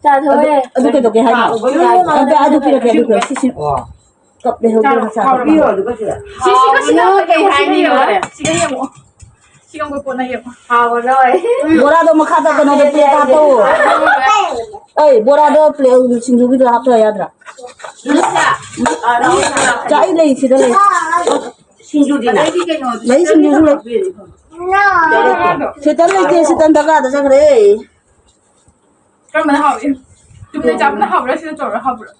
ꯆꯥ ꯊꯛꯑꯣ ꯑꯗꯨ, ꯌꯥꯏ꯫ ꯑꯗꯨ ꯀꯩꯗꯧꯒꯦ ꯍꯥꯏꯅꯣ? ꯆꯥ ꯑꯗꯨ, ꯑꯗꯨ ꯄꯤꯔꯛꯀꯦ, ꯑꯗꯨ ꯄꯤꯔꯛꯀꯦ꯫ ꯁꯤ, ꯁꯤ꯫ ꯑꯣ꯫ ꯀꯞꯄꯦ ꯍꯧꯗꯣꯡ ꯃꯆꯥ꯫ ꯍꯥꯎꯕ꯭ꯔꯣ? ꯄꯤꯌꯣ ꯑꯗꯨꯒ ꯁꯤꯗ꯫ ꯁꯤ, ꯁꯤ, ꯁꯤ, ꯍꯥꯎꯕꯅꯣ ꯁꯤ, ꯀꯩ ꯁꯤ, ꯍꯥꯏꯅꯤꯡꯉꯤꯅꯣ? ꯁꯤꯒ ꯌꯦꯡꯉꯣ꯫ ꯁꯤꯒ ꯑꯃꯨꯛ ꯀꯣꯟꯅ ꯌꯦꯡꯉꯣ꯫ ꯍꯥꯎꯕꯅꯣ? ꯕꯣꯔꯥꯗꯣ ꯃꯈꯥꯗ ꯀꯩꯅꯣꯗꯣ ꯄ꯭ꯂꯦꯠꯇ ꯍꯥꯞꯄꯛꯑꯣ꯫ ꯑꯩ ꯕꯣꯔꯥꯗꯣ ꯄ꯭ꯂꯦꯠ ꯁꯤꯡꯖꯨꯒꯤꯗꯣ ꯍꯥꯞꯇ ꯌꯥꯗ꯭ꯔꯥ? ꯆꯥ ꯑꯩ ꯂꯩ, ꯁꯤꯗ ꯂꯩ꯫ ꯁꯤꯡꯖꯨꯗꯤꯅꯦ? ꯂꯩ, ꯁꯤꯡꯖꯨꯁꯨ ꯂꯩ꯫ ꯁꯤꯇꯟ ꯂꯩꯇꯦ, ꯁꯤꯇꯟ ꯗꯔꯀꯥꯔꯗ ꯆꯠꯈ꯭ꯔꯦ꯫ ꯀꯔꯝꯕꯅ ꯍꯥꯎꯏ? ꯆꯨꯝꯅ ꯆꯥꯕꯅ ꯍꯥꯎꯕ꯭ꯔꯥ, ꯁꯤꯅ ꯇꯧꯔꯒ ꯍꯥꯎꯕ꯭ꯔꯥ?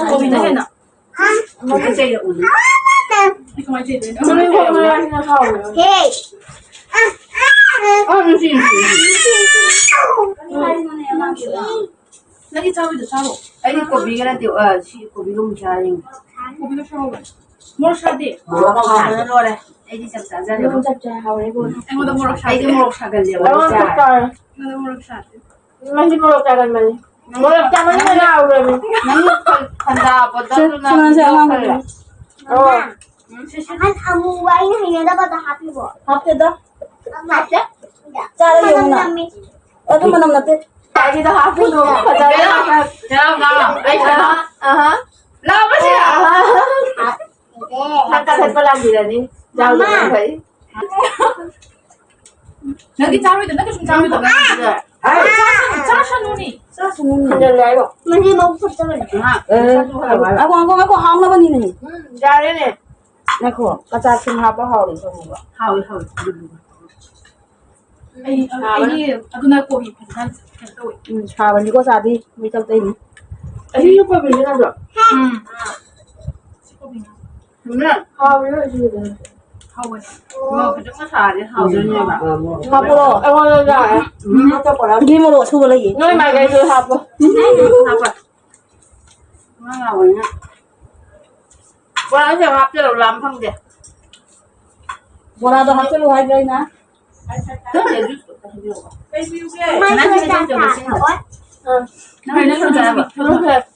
ꯀꯣꯕꯤꯅ ꯍꯦꯟꯅ꯫ ꯀꯃꯥꯏꯅ ꯆꯩꯔꯛꯎꯅꯣ? ꯑꯩ ꯀꯃꯥꯏꯅ ꯆꯩꯗꯣꯏꯅꯣ? ꯃꯔꯣꯏ ꯃꯔꯥꯡꯁꯤꯅ ꯍꯥꯎꯋꯦ꯫ ꯍꯦ! ꯑ, ꯅꯨꯡꯁꯤ, ꯅꯨꯡꯁꯤ, ꯅꯨꯡꯁꯤ꯫ ꯅꯪꯒꯤ ꯆꯥꯔꯣꯏꯗꯣ ꯆꯥꯔꯣ꯫ ꯑꯩꯗꯤ ꯀꯣꯕꯤꯒ ꯅꯠꯇꯦ, ꯑ, ꯁꯤ ꯀꯣꯕꯤꯒ ꯑꯃꯨꯛ ꯆꯥꯔꯤꯅꯦ꯫ ꯀꯣꯕꯤꯒ ꯆꯥꯔꯣ꯫ ꯃꯣꯔꯣꯛ ꯁꯥꯗꯦ? ꯃꯣꯔꯣꯛ ꯍꯥꯎꯕꯅ ꯂꯣꯏꯔꯦ꯫ ꯑꯩꯗꯤ ꯆꯞ ꯆꯥꯖꯔꯦ꯫ ꯃꯣꯔꯣꯛ ꯆꯞ ꯆꯥꯏ, ꯍꯥꯎꯔꯦ ꯏꯕꯦꯝꯃ꯫ ꯑꯩꯉꯣꯟꯗ ꯃꯣꯔꯣꯛ ꯁꯥꯗꯦ꯫ ꯑꯩꯗꯤ ꯃꯣꯔꯣꯛ ꯁꯥꯒꯜꯂꯦꯕ꯫ ꯃꯣꯔꯣꯛ ꯆꯥꯏ꯫ ꯆꯞ ꯆꯥꯔꯦ꯫ ꯑꯩꯉꯣꯟꯗ ꯃꯣꯔꯣꯛ ꯁꯥꯗꯦ꯫ ꯅꯪꯗꯤ ꯃꯣꯔꯣꯛ ꯆꯥꯒꯟꯕꯅꯤ꯫ ꯃꯣꯔꯣꯛ ꯆꯥꯃꯟꯗꯅ ꯉꯥꯎꯔꯕꯅꯤ꯫ ꯅꯪꯒꯤ ꯈꯟꯗꯥ ꯕꯣꯇꯜꯗꯨꯅ ꯁꯦ, ꯁꯦ, ꯁꯦ, ꯚꯤꯗꯤꯑꯣ ꯑꯉꯥꯡ ꯈꯜꯂꯦ꯫ ꯑꯣ꯫ ꯎꯝ, ꯁꯦ, ꯁꯦ꯫ ꯑꯍꯟ ꯑꯃꯨꯕ ꯑꯩꯅ ꯍꯩꯅꯗꯕꯗꯣ ꯍꯥꯞꯄꯤꯕꯣ? ꯍꯥꯞꯇꯦꯗ꯫ ꯍꯥꯞꯇꯦ? ꯆꯥꯔ ꯃꯅꯝ ꯌꯦꯡꯉꯨꯅ꯫ ꯅꯝꯃꯤ꯫ ꯑꯗꯨ ꯃꯅꯝ ꯅꯠꯇꯦ꯫ ꯀꯥꯏꯒꯤꯗ ꯍꯥꯞꯄꯤꯅꯣ? ꯐꯖꯅ ꯍꯥꯞꯄꯦ꯫ ꯆꯦꯔꯥꯎ, ꯆꯦꯔꯥꯎ, ꯆꯦꯔꯥꯎ꯫ ꯑꯩ ꯆꯦꯔꯥꯎ꯫ ꯑꯍ, ꯑꯍ꯫ ꯂꯥꯎꯕꯁꯦ꯫ ꯑꯍ꯫ ꯅꯪ ꯀꯥꯈꯠꯄ ꯂꯥꯝꯕꯤꯔꯅꯤ꯫ ꯃꯃꯥ꯫ ꯌꯥꯎꯗꯕ ꯐꯩ꯫ ꯅꯪꯗꯤ ꯆꯥꯔꯣꯏꯗ, ꯅꯪ ꯀꯩꯁꯨꯝ ꯆꯥꯔꯣꯏꯗ, ꯅꯪ꯫ ꯍꯥꯏ꯫ ꯆꯥꯁꯅꯨ, ꯆꯥꯁꯅꯨꯅꯦ꯫ ꯆꯥꯁꯅꯨꯅꯦ꯫ ꯍꯟꯖꯜꯂꯦ ꯍꯥꯏꯔꯣ? ꯃꯍꯤ ꯃꯕꯨꯛ ꯐꯠꯇꯕꯅꯦ꯫ ꯑꯦ, ꯉꯥꯏꯈꯣ, ꯉꯥꯏꯈꯣ, ꯉꯥꯏꯈꯣ, ꯍꯥꯎꯅꯕꯅꯤꯅꯦ꯫ ꯎꯝ, ꯌꯥꯔꯦꯅꯦ꯫ ꯉꯥꯏꯈꯣ, ꯀꯆꯥ ꯊꯨꯝ ꯍꯥꯞꯄ ꯍꯥꯎꯔꯤ ꯊꯣꯡꯕ꯫ ꯍꯥꯎꯋꯤ, ꯍꯥꯎꯋꯤ꯫ ꯑꯩ, ꯑꯩꯗꯤ ꯑꯗꯨꯅ ꯀꯣꯕꯤ ꯐꯖꯅ ꯀꯩꯅꯣ ꯇꯧꯋꯦ꯫ ꯎꯝ, ꯁꯥꯕꯅꯤꯀꯣ ꯆꯥꯗꯤ ꯃꯩ ꯇꯧꯇꯩꯅꯤ꯫ ꯑꯁꯤꯁꯨ ꯀꯣꯕꯤꯅꯤ ꯅꯠꯇ꯭ꯔꯣ? ꯎꯝ꯫ ꯁꯤ ꯀꯣꯕꯤꯅꯤ꯫ ꯎꯝ, ꯍꯥꯎꯋꯦ ꯑꯁꯤꯗꯤ꯫ ꯍꯥꯎꯕꯅꯦ꯫ ꯃꯣꯔꯣꯛ ꯈꯤꯇꯪꯒ ꯁꯥꯔꯗꯤ ꯍꯥꯎꯗꯣꯏꯅꯦꯕ꯫ ꯍꯥꯞꯄ꯭ꯔꯣ? ꯑꯩꯉꯣꯟꯗ ꯌꯥꯔꯦ꯫ ꯎꯝ, ꯑꯇꯣꯞꯄ ꯌꯥꯎꯗꯦ꯫ ꯏꯗꯤ ꯃꯣꯔꯣꯛ ꯑꯁꯨꯕ ꯂꯩꯌꯦ꯫ ꯅꯣꯏ ꯃꯥꯏꯀꯩꯁꯨ ꯍꯥꯞꯄꯣ꯫ ꯍꯥꯞꯄꯣ꯫ ꯑꯉꯥꯡ ꯌꯥꯎꯕꯅꯤꯅ꯫ ꯕꯣꯔꯥꯁꯦ ꯍꯥꯞꯆꯤꯜꯂꯣ, ꯂꯥꯝ ꯐꯪꯗꯦ꯫ ꯕꯣꯔꯥꯗꯣ ꯍꯥꯞꯆꯤꯜꯂꯨ ꯍꯥꯏꯗ꯭ꯔꯣ ꯑꯩꯅ? ꯈꯪꯗꯦ, ꯖꯨꯁ ꯑꯝꯇ ꯍꯩꯕꯤꯔꯛꯑꯣ꯫ ꯀꯩ ꯄꯤꯌꯨꯒꯦ? ꯃꯅꯥ ꯀꯩꯀꯩ ꯆꯪꯗꯕ ꯁꯤ ꯍꯥꯎꯋꯦ꯫ ꯑꯥ꯫ ꯅꯪ ꯅꯪ ꯅꯪ ꯆꯥꯔꯕ? ꯅꯪ ꯆꯥꯔꯕ?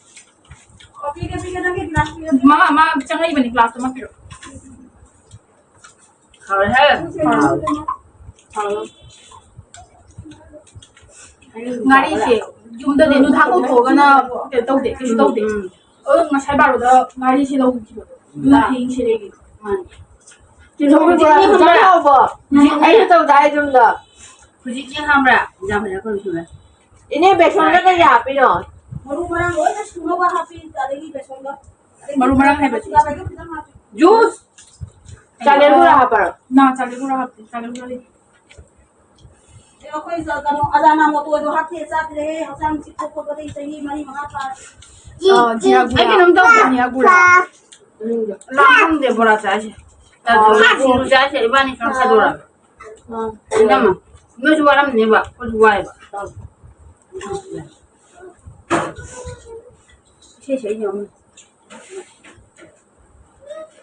ꯀꯣꯐꯤꯒ ꯄꯤꯒꯦ, ꯅꯪꯒꯤ ꯒ꯭ꯂꯥꯁ ꯄꯤꯒꯦ꯫ ꯃꯥ, ꯃꯥ ꯆꯪꯉꯛꯏꯕꯅꯤ, ꯒ꯭ꯂꯥꯁ ꯑꯃ ꯄꯤꯔꯛꯑꯣ꯫ ꯍꯥꯎꯔꯦꯍꯦ꯫ ꯍꯥꯎꯔꯦ꯫ ꯉꯥꯔꯤꯁꯦ ꯌꯨꯝꯗꯗꯤ ꯑꯗꯨꯝ ꯊꯥꯛ ꯇꯧꯊꯣꯛꯑꯒꯅ ꯀꯩꯅꯣ ꯇꯧꯗꯦ, ꯀꯩꯁꯨ ꯇꯧꯗꯦ꯫ ꯎꯝ꯫ ꯑꯗꯣ ꯉꯁꯥꯏ ꯕꯥꯔꯣꯗ ꯉꯥꯔꯤꯁꯦ ꯂꯧꯈꯤꯕꯗꯣ꯫ ꯑꯗꯨꯅ ꯎꯝ꯫ ꯊꯦꯡꯉꯤꯁꯦ ꯀꯩꯒꯤꯅꯣ? ꯃꯥꯅꯦ꯫ ꯍꯧꯖꯤꯛꯇꯤ ꯈꯪꯕ꯭ꯔꯥ? ꯍꯧꯖꯤꯛ ꯑꯩꯁꯨ ꯇꯧꯗꯥꯏ ꯑꯗꯨꯝꯗꯣ꯫ ꯍꯧꯖꯤꯛꯇꯤ ꯈꯪꯕ꯭ꯔꯥ? ꯌꯥꯝ ꯐꯖꯅ ꯀꯣꯏꯁꯨꯔꯦ꯫ ꯏꯅꯦ, ꯕꯦꯁꯣꯟꯒ ꯀꯩ ꯍꯥꯞꯄꯤꯅꯣ? ꯃꯔꯨ ꯃꯔꯥꯡ ꯂꯣꯏꯅ ꯁꯨꯅꯕ ꯍꯥꯞꯄꯤ, ꯑꯗꯒꯤ ꯕꯦꯁꯣꯟꯒ꯫ ꯃꯔꯨ ꯃꯔꯥꯡ ꯍꯥꯏꯕꯗꯤ? ꯖꯨꯁ꯫ ꯆꯥꯅꯦꯔ ꯕꯣꯔꯥ ꯍꯥꯞꯄꯔꯣ? ꯅꯥ, ꯆꯥꯅꯦꯔ ꯕꯣꯔꯥ ꯍꯥꯞꯇꯦ, ꯆꯥꯅꯦꯔ ꯕꯣꯔꯥ ꯂꯩꯇꯦ꯫ ꯑꯦ, ꯑꯩꯈꯣꯏ ꯆ-, ꯀꯩꯅꯣ, ꯑꯖꯥꯅꯥ ꯃꯣꯇꯣꯗꯣ ꯍꯥꯞꯇꯦ, ꯆꯥꯗ꯭ꯔꯦ, ꯍꯛꯆꯥꯡ ꯆꯤꯛꯄ ꯈꯣꯠꯄꯗꯤ ꯆꯍꯤ ꯃꯔꯤ ꯃꯉꯥ ꯐꯥꯔꯦ꯫ ꯑ, ꯖꯤꯔꯥ ꯒꯨꯔꯥ꯫ ꯑꯩ ꯀꯩꯅꯣꯝ ꯇꯧꯕꯅꯦ, ꯖꯤꯔꯥ ꯒꯨꯔꯥ꯫ ꯂꯥꯝ ꯈꯪꯗꯦ, ꯕꯣꯔꯥ ꯆꯥꯁꯦ꯫ ꯑ, ꯁꯤꯡꯖꯨ ꯆꯥꯁꯦ, ꯏꯕꯥꯅꯤ ꯈꯛ ꯊꯥꯗꯣꯔꯒ꯫ ꯑ꯫ ꯏꯅꯝꯃ, ꯅꯣꯏꯁꯨ ꯋꯥꯔꯝꯅꯦꯕ, ꯑꯩꯈꯣꯏꯁꯨ ꯋꯥꯏꯕ꯫ ꯏꯁꯩ ꯁꯛꯏꯅꯦ ꯑꯃ꯫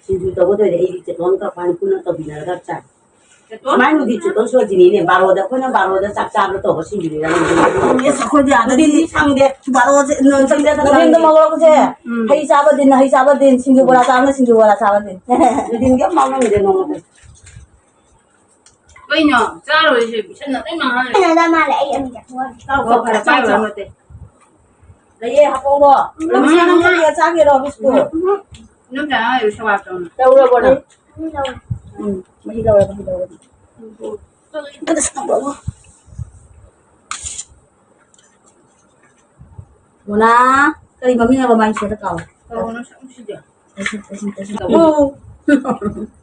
ꯁꯤꯡꯖꯨ ꯇꯧꯒꯗꯣꯏꯔꯦ, ꯑꯩꯗꯤ ꯆꯦꯇꯣꯟꯒ ꯑꯩꯈꯣꯏꯅꯤ ꯄꯨꯟꯅ ꯇꯧꯃꯤꯟꯅꯔꯒ ꯆꯥꯏ꯫ ꯆꯦꯇꯣꯟ? ꯃꯥꯏ ꯅꯨꯡꯗꯤꯠ ꯆꯦꯇꯣꯟ ꯁꯣꯖꯤꯅꯤꯅꯦ, ꯕꯥꯔꯣꯗ, ꯑꯩꯈꯣꯏꯅ ꯕꯥꯔꯣꯗ ꯆꯥꯛ ꯆꯥꯕ ꯇꯧꯕ ꯁꯤꯡꯖꯨꯅꯤꯅ꯫ ꯑꯦꯁ, ꯑꯩꯈꯣꯏꯗꯤ ꯑꯥꯗꯗꯤ ꯅꯨꯡꯊꯤꯟꯗꯤ ꯁꯪꯗꯦ, ꯕꯥꯔꯣꯁꯦ ꯅꯨꯡꯊꯤꯟꯗ ꯅꯨꯡꯊꯤꯟꯗ ꯃꯪꯒꯣꯜꯁꯦ, ꯎꯝ꯫ ꯍꯩ ꯆꯥꯕ ꯗꯤꯟ, ꯍꯩ ꯆꯥꯕ ꯗꯤꯟ, ꯁꯤꯡꯖꯨ ꯕꯣꯔꯥ ꯆꯥꯕꯅ ꯁꯤꯡꯖꯨ ꯕꯣꯔꯥ ꯆꯥꯕ ꯗꯤꯟ꯫ ꯅꯨꯡꯊꯤꯟꯒꯤ ꯑꯃ ꯃꯪꯉꯝꯗꯦ ꯅꯣꯡꯃꯗ꯫ ꯀꯩꯅꯣ? ꯆꯥꯔꯣꯏꯁꯦ, ꯄꯤꯁꯟꯅ ꯂꯣꯏ ꯃꯥꯡꯍꯜꯂꯦ꯫ ꯀꯩꯅꯣꯗ ꯃꯥꯜꯂꯦ, ꯑꯩ ꯑꯃꯨꯛ ꯆꯠꯊꯣꯛꯑꯒꯦ꯫ ꯆꯥꯎ, ꯆꯥꯎ, ꯐꯔꯦ, ꯄꯥꯏꯔꯨꯔꯣ, ꯅꯠꯇꯦ꯫ ꯂꯩꯌꯦ, ꯍꯥꯞꯄꯛꯎꯔꯣ? ꯎꯝ꯫ ꯂꯝꯖꯤꯅ ꯅꯪ ꯀꯔꯤꯒ ꯆꯥꯒꯦꯔꯣ, ꯕꯤꯁꯀꯨꯠ? ꯎꯝ꯫ ꯅꯪ ꯆꯥꯅꯤꯡꯉꯥꯏ ꯁꯦꯕꯥ ꯇꯧꯅꯤ꯫ ꯇꯧꯔꯕꯣ ꯅꯪ? ꯎꯝ, ꯇꯧꯔꯦ꯫ ꯎꯝ, ꯃꯍꯤ ꯂꯧꯔꯦ, ꯃꯍꯤ ꯂꯧꯔꯦ꯫ ꯎꯝ꯫ ꯑꯝꯇ ꯁꯪꯗꯣꯛꯑꯣ꯫ ꯃꯣꯅꯥ, ꯀꯔꯤ ꯃꯃꯤꯡ ꯍꯥꯏꯕ ꯃꯥꯏ ꯁꯣꯗ ꯀꯥꯎ? ꯀꯥꯎ, ꯅꯪ ꯁꯛ ꯅꯨꯡꯁꯤꯗꯦ꯫ ꯇꯩꯁꯤꯟ, ꯇꯩꯁꯤꯟ, ꯇꯩꯁꯤꯟ꯫ ꯎꯝ꯫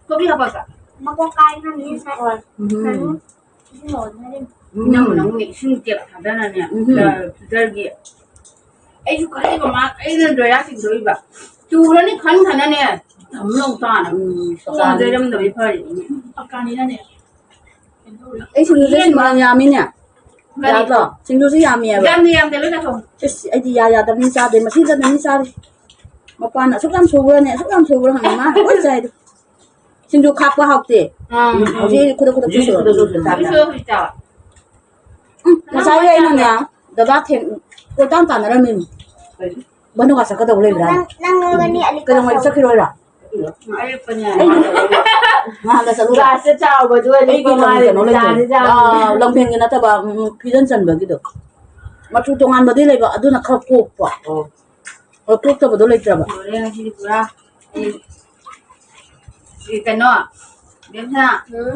ꯀꯣꯕꯤ ꯍꯥꯞꯄꯛꯀ? ꯃꯀꯣꯛ ꯀꯥꯏꯅꯅꯤ ꯉꯁꯥꯏ꯫ ꯎꯝ꯫ ꯏꯁꯤꯡ ꯂꯣꯟꯅꯔꯤꯝ꯫ ꯏꯅꯝꯃ ꯅꯪꯅ ꯏꯁꯤꯡ ꯇꯦꯞ ꯊꯥꯗꯅꯅꯦ, ꯎꯝ꯫ ꯐꯤꯜꯇꯔꯒꯤ꯫ ꯑꯩꯁꯨ ꯈꯜꯂꯤꯕ ꯃꯥ, ꯑꯩꯅ ꯗꯣꯏꯔꯥ ꯆꯤꯡꯗꯣꯔꯤꯕ꯫ ꯆꯨꯔꯅꯤ ꯈꯟ ꯈꯟꯅꯅꯦ, ꯊꯝ ꯂꯧ ꯇꯥꯅ꯫ ꯎꯝ, ꯆꯨꯔꯝꯗꯕꯤ ꯐꯔꯤꯅꯦ꯫ ꯄꯀꯥꯅꯤꯅꯅꯦ꯫ ꯑꯩ ꯁꯤꯡꯖꯨꯁꯦ ꯁꯤꯃꯥꯟ ꯌꯥꯝꯃꯤꯅꯦ꯫ ꯀꯔꯤ? ꯌꯥꯗ꯭ꯔꯣ? ꯁꯤꯡꯖꯨꯁꯦ ꯌꯥꯝꯃꯤꯑꯕ꯫ ꯌꯥꯝꯗꯦ, ꯌꯥꯝꯗꯦ, ꯂꯣꯏ ꯆꯥꯊꯣꯛ꯫ ꯏꯁ, ꯑꯩꯗꯤ ꯌꯥ ꯌꯥꯗꯕꯅꯤ ꯆꯥꯗꯦ꯫ ꯃꯁꯤꯗꯅ ꯃꯤ ꯆꯥꯔꯤ꯫ ꯃꯄꯥꯟ ꯑꯁꯨꯛ ꯌꯥꯝ ꯁꯨꯕ꯭ꯔꯅꯦ, ꯑꯁꯨꯛ ꯌꯥꯝ ꯁꯨꯕ꯭ꯔꯥ ꯍꯪꯉꯤ꯫ ꯃꯥꯅ ꯂꯣꯏ ꯆꯥꯏꯗꯣ꯫ ꯁꯤꯡꯖꯨ ꯈꯥꯛꯄ ꯍꯥꯎꯇꯦ꯫ ꯑꯥ꯫ ꯍꯧꯖꯤꯛ ꯈꯨꯗꯛ ꯈꯨꯗꯛ ꯍꯧꯖꯤꯛ ꯁꯨꯔꯣ꯫ ꯈꯨꯗꯛ ꯈꯨꯗꯛ ꯆꯥꯕ꯫ ꯍꯧꯖꯤꯛꯁꯨ ꯍꯧꯖꯤꯛ ꯆꯥꯕ꯫ ꯎꯝ, ꯉꯁꯥꯏ ꯑꯩꯅꯅꯦ, ꯗꯗꯥ ꯊꯦꯡ-, ꯀꯣꯏꯇꯥꯟ ꯇꯥꯟꯅꯔꯝꯃꯤꯅꯤ꯫ ꯀꯩ? ꯕꯅꯨꯒ ꯆꯠꯀꯗꯧꯕ ꯂꯩꯕ꯭ꯔꯥ? ꯅꯪ, ꯅꯪ ꯅꯣꯏꯒꯅꯤ ꯑꯂꯤꯀꯣ ꯀꯩꯗꯧꯉꯩ ꯆꯠꯂꯣ꯫ ꯆꯠꯈꯤꯔꯣꯏꯔ? ꯑꯩ ꯅꯍꯥꯟꯗ ꯆꯠꯂꯨꯔꯦ꯫ ꯒ꯭ꯂꯥꯁꯁꯦ ꯆꯥꯎꯕꯗꯨ ꯑꯩꯒꯤ ꯑꯂꯤꯀꯣ ꯃꯥꯜꯂꯦ, ꯀꯩꯅꯣ ꯂꯩꯇꯦ꯫ ꯆꯥꯅꯤ ꯆꯥꯅꯤ꯫ ꯑꯥ, ꯂꯝꯐꯦꯟꯒꯤ ꯅꯠꯇꯕ, ꯎꯝ, ꯐꯤꯖꯟ ꯆꯟꯕꯒꯤꯗꯣ꯫ ꯃꯆꯨ ꯇꯣꯉꯥꯟꯕꯗꯤ ꯂꯩꯕ, ꯑꯗꯨꯅ ꯈꯔ ꯀꯣꯛꯄ꯫ ꯑꯣ꯫ ꯑꯣ, ꯀꯣꯛꯇꯕꯗꯣ ꯂꯩꯇ꯭ꯔꯕ? ꯂꯣꯏꯔꯦ ꯉꯁꯤꯗꯤ ꯄꯨꯔꯥ꯫ ꯑꯩ ꯁꯤ ꯀꯩꯅꯣ, ꯕꯦꯝꯁꯥ,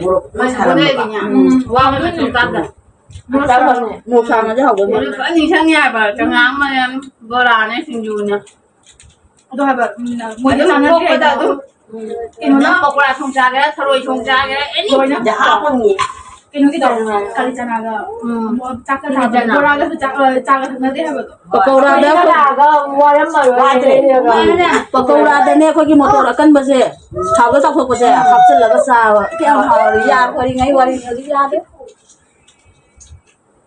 ꯃꯣꯔꯣꯛ ꯃꯣꯏ ꯁꯥꯔꯝꯕ꯫ ꯁꯒꯣꯜꯗꯒꯤꯅꯦ, ꯎꯝ꯫ ꯋꯥ ꯑꯃ ꯁꯨꯝ ꯇꯥꯗ꯫ ꯃꯣꯔꯣꯛ ꯁꯥꯕꯅꯦ꯫ ꯃꯣꯔꯣꯛ ꯁꯥꯕꯅꯗꯤ ꯍꯥꯎꯕꯅꯦ꯫ ꯃꯣꯔꯣꯛ ꯐꯖꯅ ꯅꯤꯡꯁꯤꯡꯉꯦ ꯍꯥꯏꯕ, ꯆꯉꯥꯡ ꯃꯅꯝ, ꯕꯣꯔꯥꯅꯦ, ꯁꯤꯡꯖꯨꯅꯦ꯫ ꯑꯗꯣ ꯍꯥꯏꯕ, ꯎꯝ, ꯃꯣꯏꯗꯤ ꯑꯗꯨꯝ ꯆꯥꯟꯅꯗ꯭ꯔꯦ ꯅꯣꯛꯄꯗ ꯍꯥꯏꯗꯣ꯫ ꯑꯗꯨꯝ ꯎꯝ꯫ ꯀꯩꯅꯣꯅ ꯅꯪ ꯄꯀꯣꯔꯥ ꯊꯣꯡ ꯆꯥꯒꯦꯔꯥ, ꯊꯔꯣꯏ ꯊꯣꯡ ꯆꯥꯒꯦꯔꯥ, ꯑꯦꯅꯤ꯫ ꯂꯣꯏꯅ꯫ ꯗ ꯍꯥꯞꯄꯅꯤ꯫ ꯀꯩꯅꯣꯒꯤꯗꯣ, ꯀꯥꯂꯤ ꯆꯅꯥꯒ, ꯎꯝ꯫ ꯆꯥꯛꯀ ꯀꯥꯂꯤ ꯆꯥꯕꯗꯣ, ꯆꯅꯥ꯫ ꯕꯣꯔꯥꯒꯁꯨ ꯆꯥꯛ-, ꯑ, ꯆꯥꯒ ꯊꯛꯅꯗꯦ ꯍꯥꯏꯕꯗꯣ꯫ ꯄꯀꯧꯔꯥꯗ ꯀꯨꯏꯅ ꯂꯥꯛꯑꯒ ꯋꯥꯔꯝꯃꯔꯣꯏ ꯋꯥꯗ꯭ꯔꯦ꯫ ꯂꯩꯔꯒ꯫ ꯃꯥꯅꯦ꯫ ꯄꯀꯧꯔꯥꯗꯅꯦ ꯑꯩꯈꯣꯏꯒꯤ ꯃꯣꯇꯣꯔ ꯑꯀꯟꯕꯁꯦ ꯊꯥꯎꯗ ꯇꯥꯎꯊꯣꯛꯄꯁꯦ ꯍꯥꯞꯆꯤꯜꯂꯒ ꯆꯥꯕ꯫ ꯀꯌꯥꯝ ꯍꯥꯎꯔꯤ꯫ ꯌꯥ ꯋꯥꯔꯤꯉꯩ ꯋꯥꯔꯤꯉꯩ ꯍꯧꯖꯤꯛ ꯌꯥꯗ꯭ꯔꯦ꯫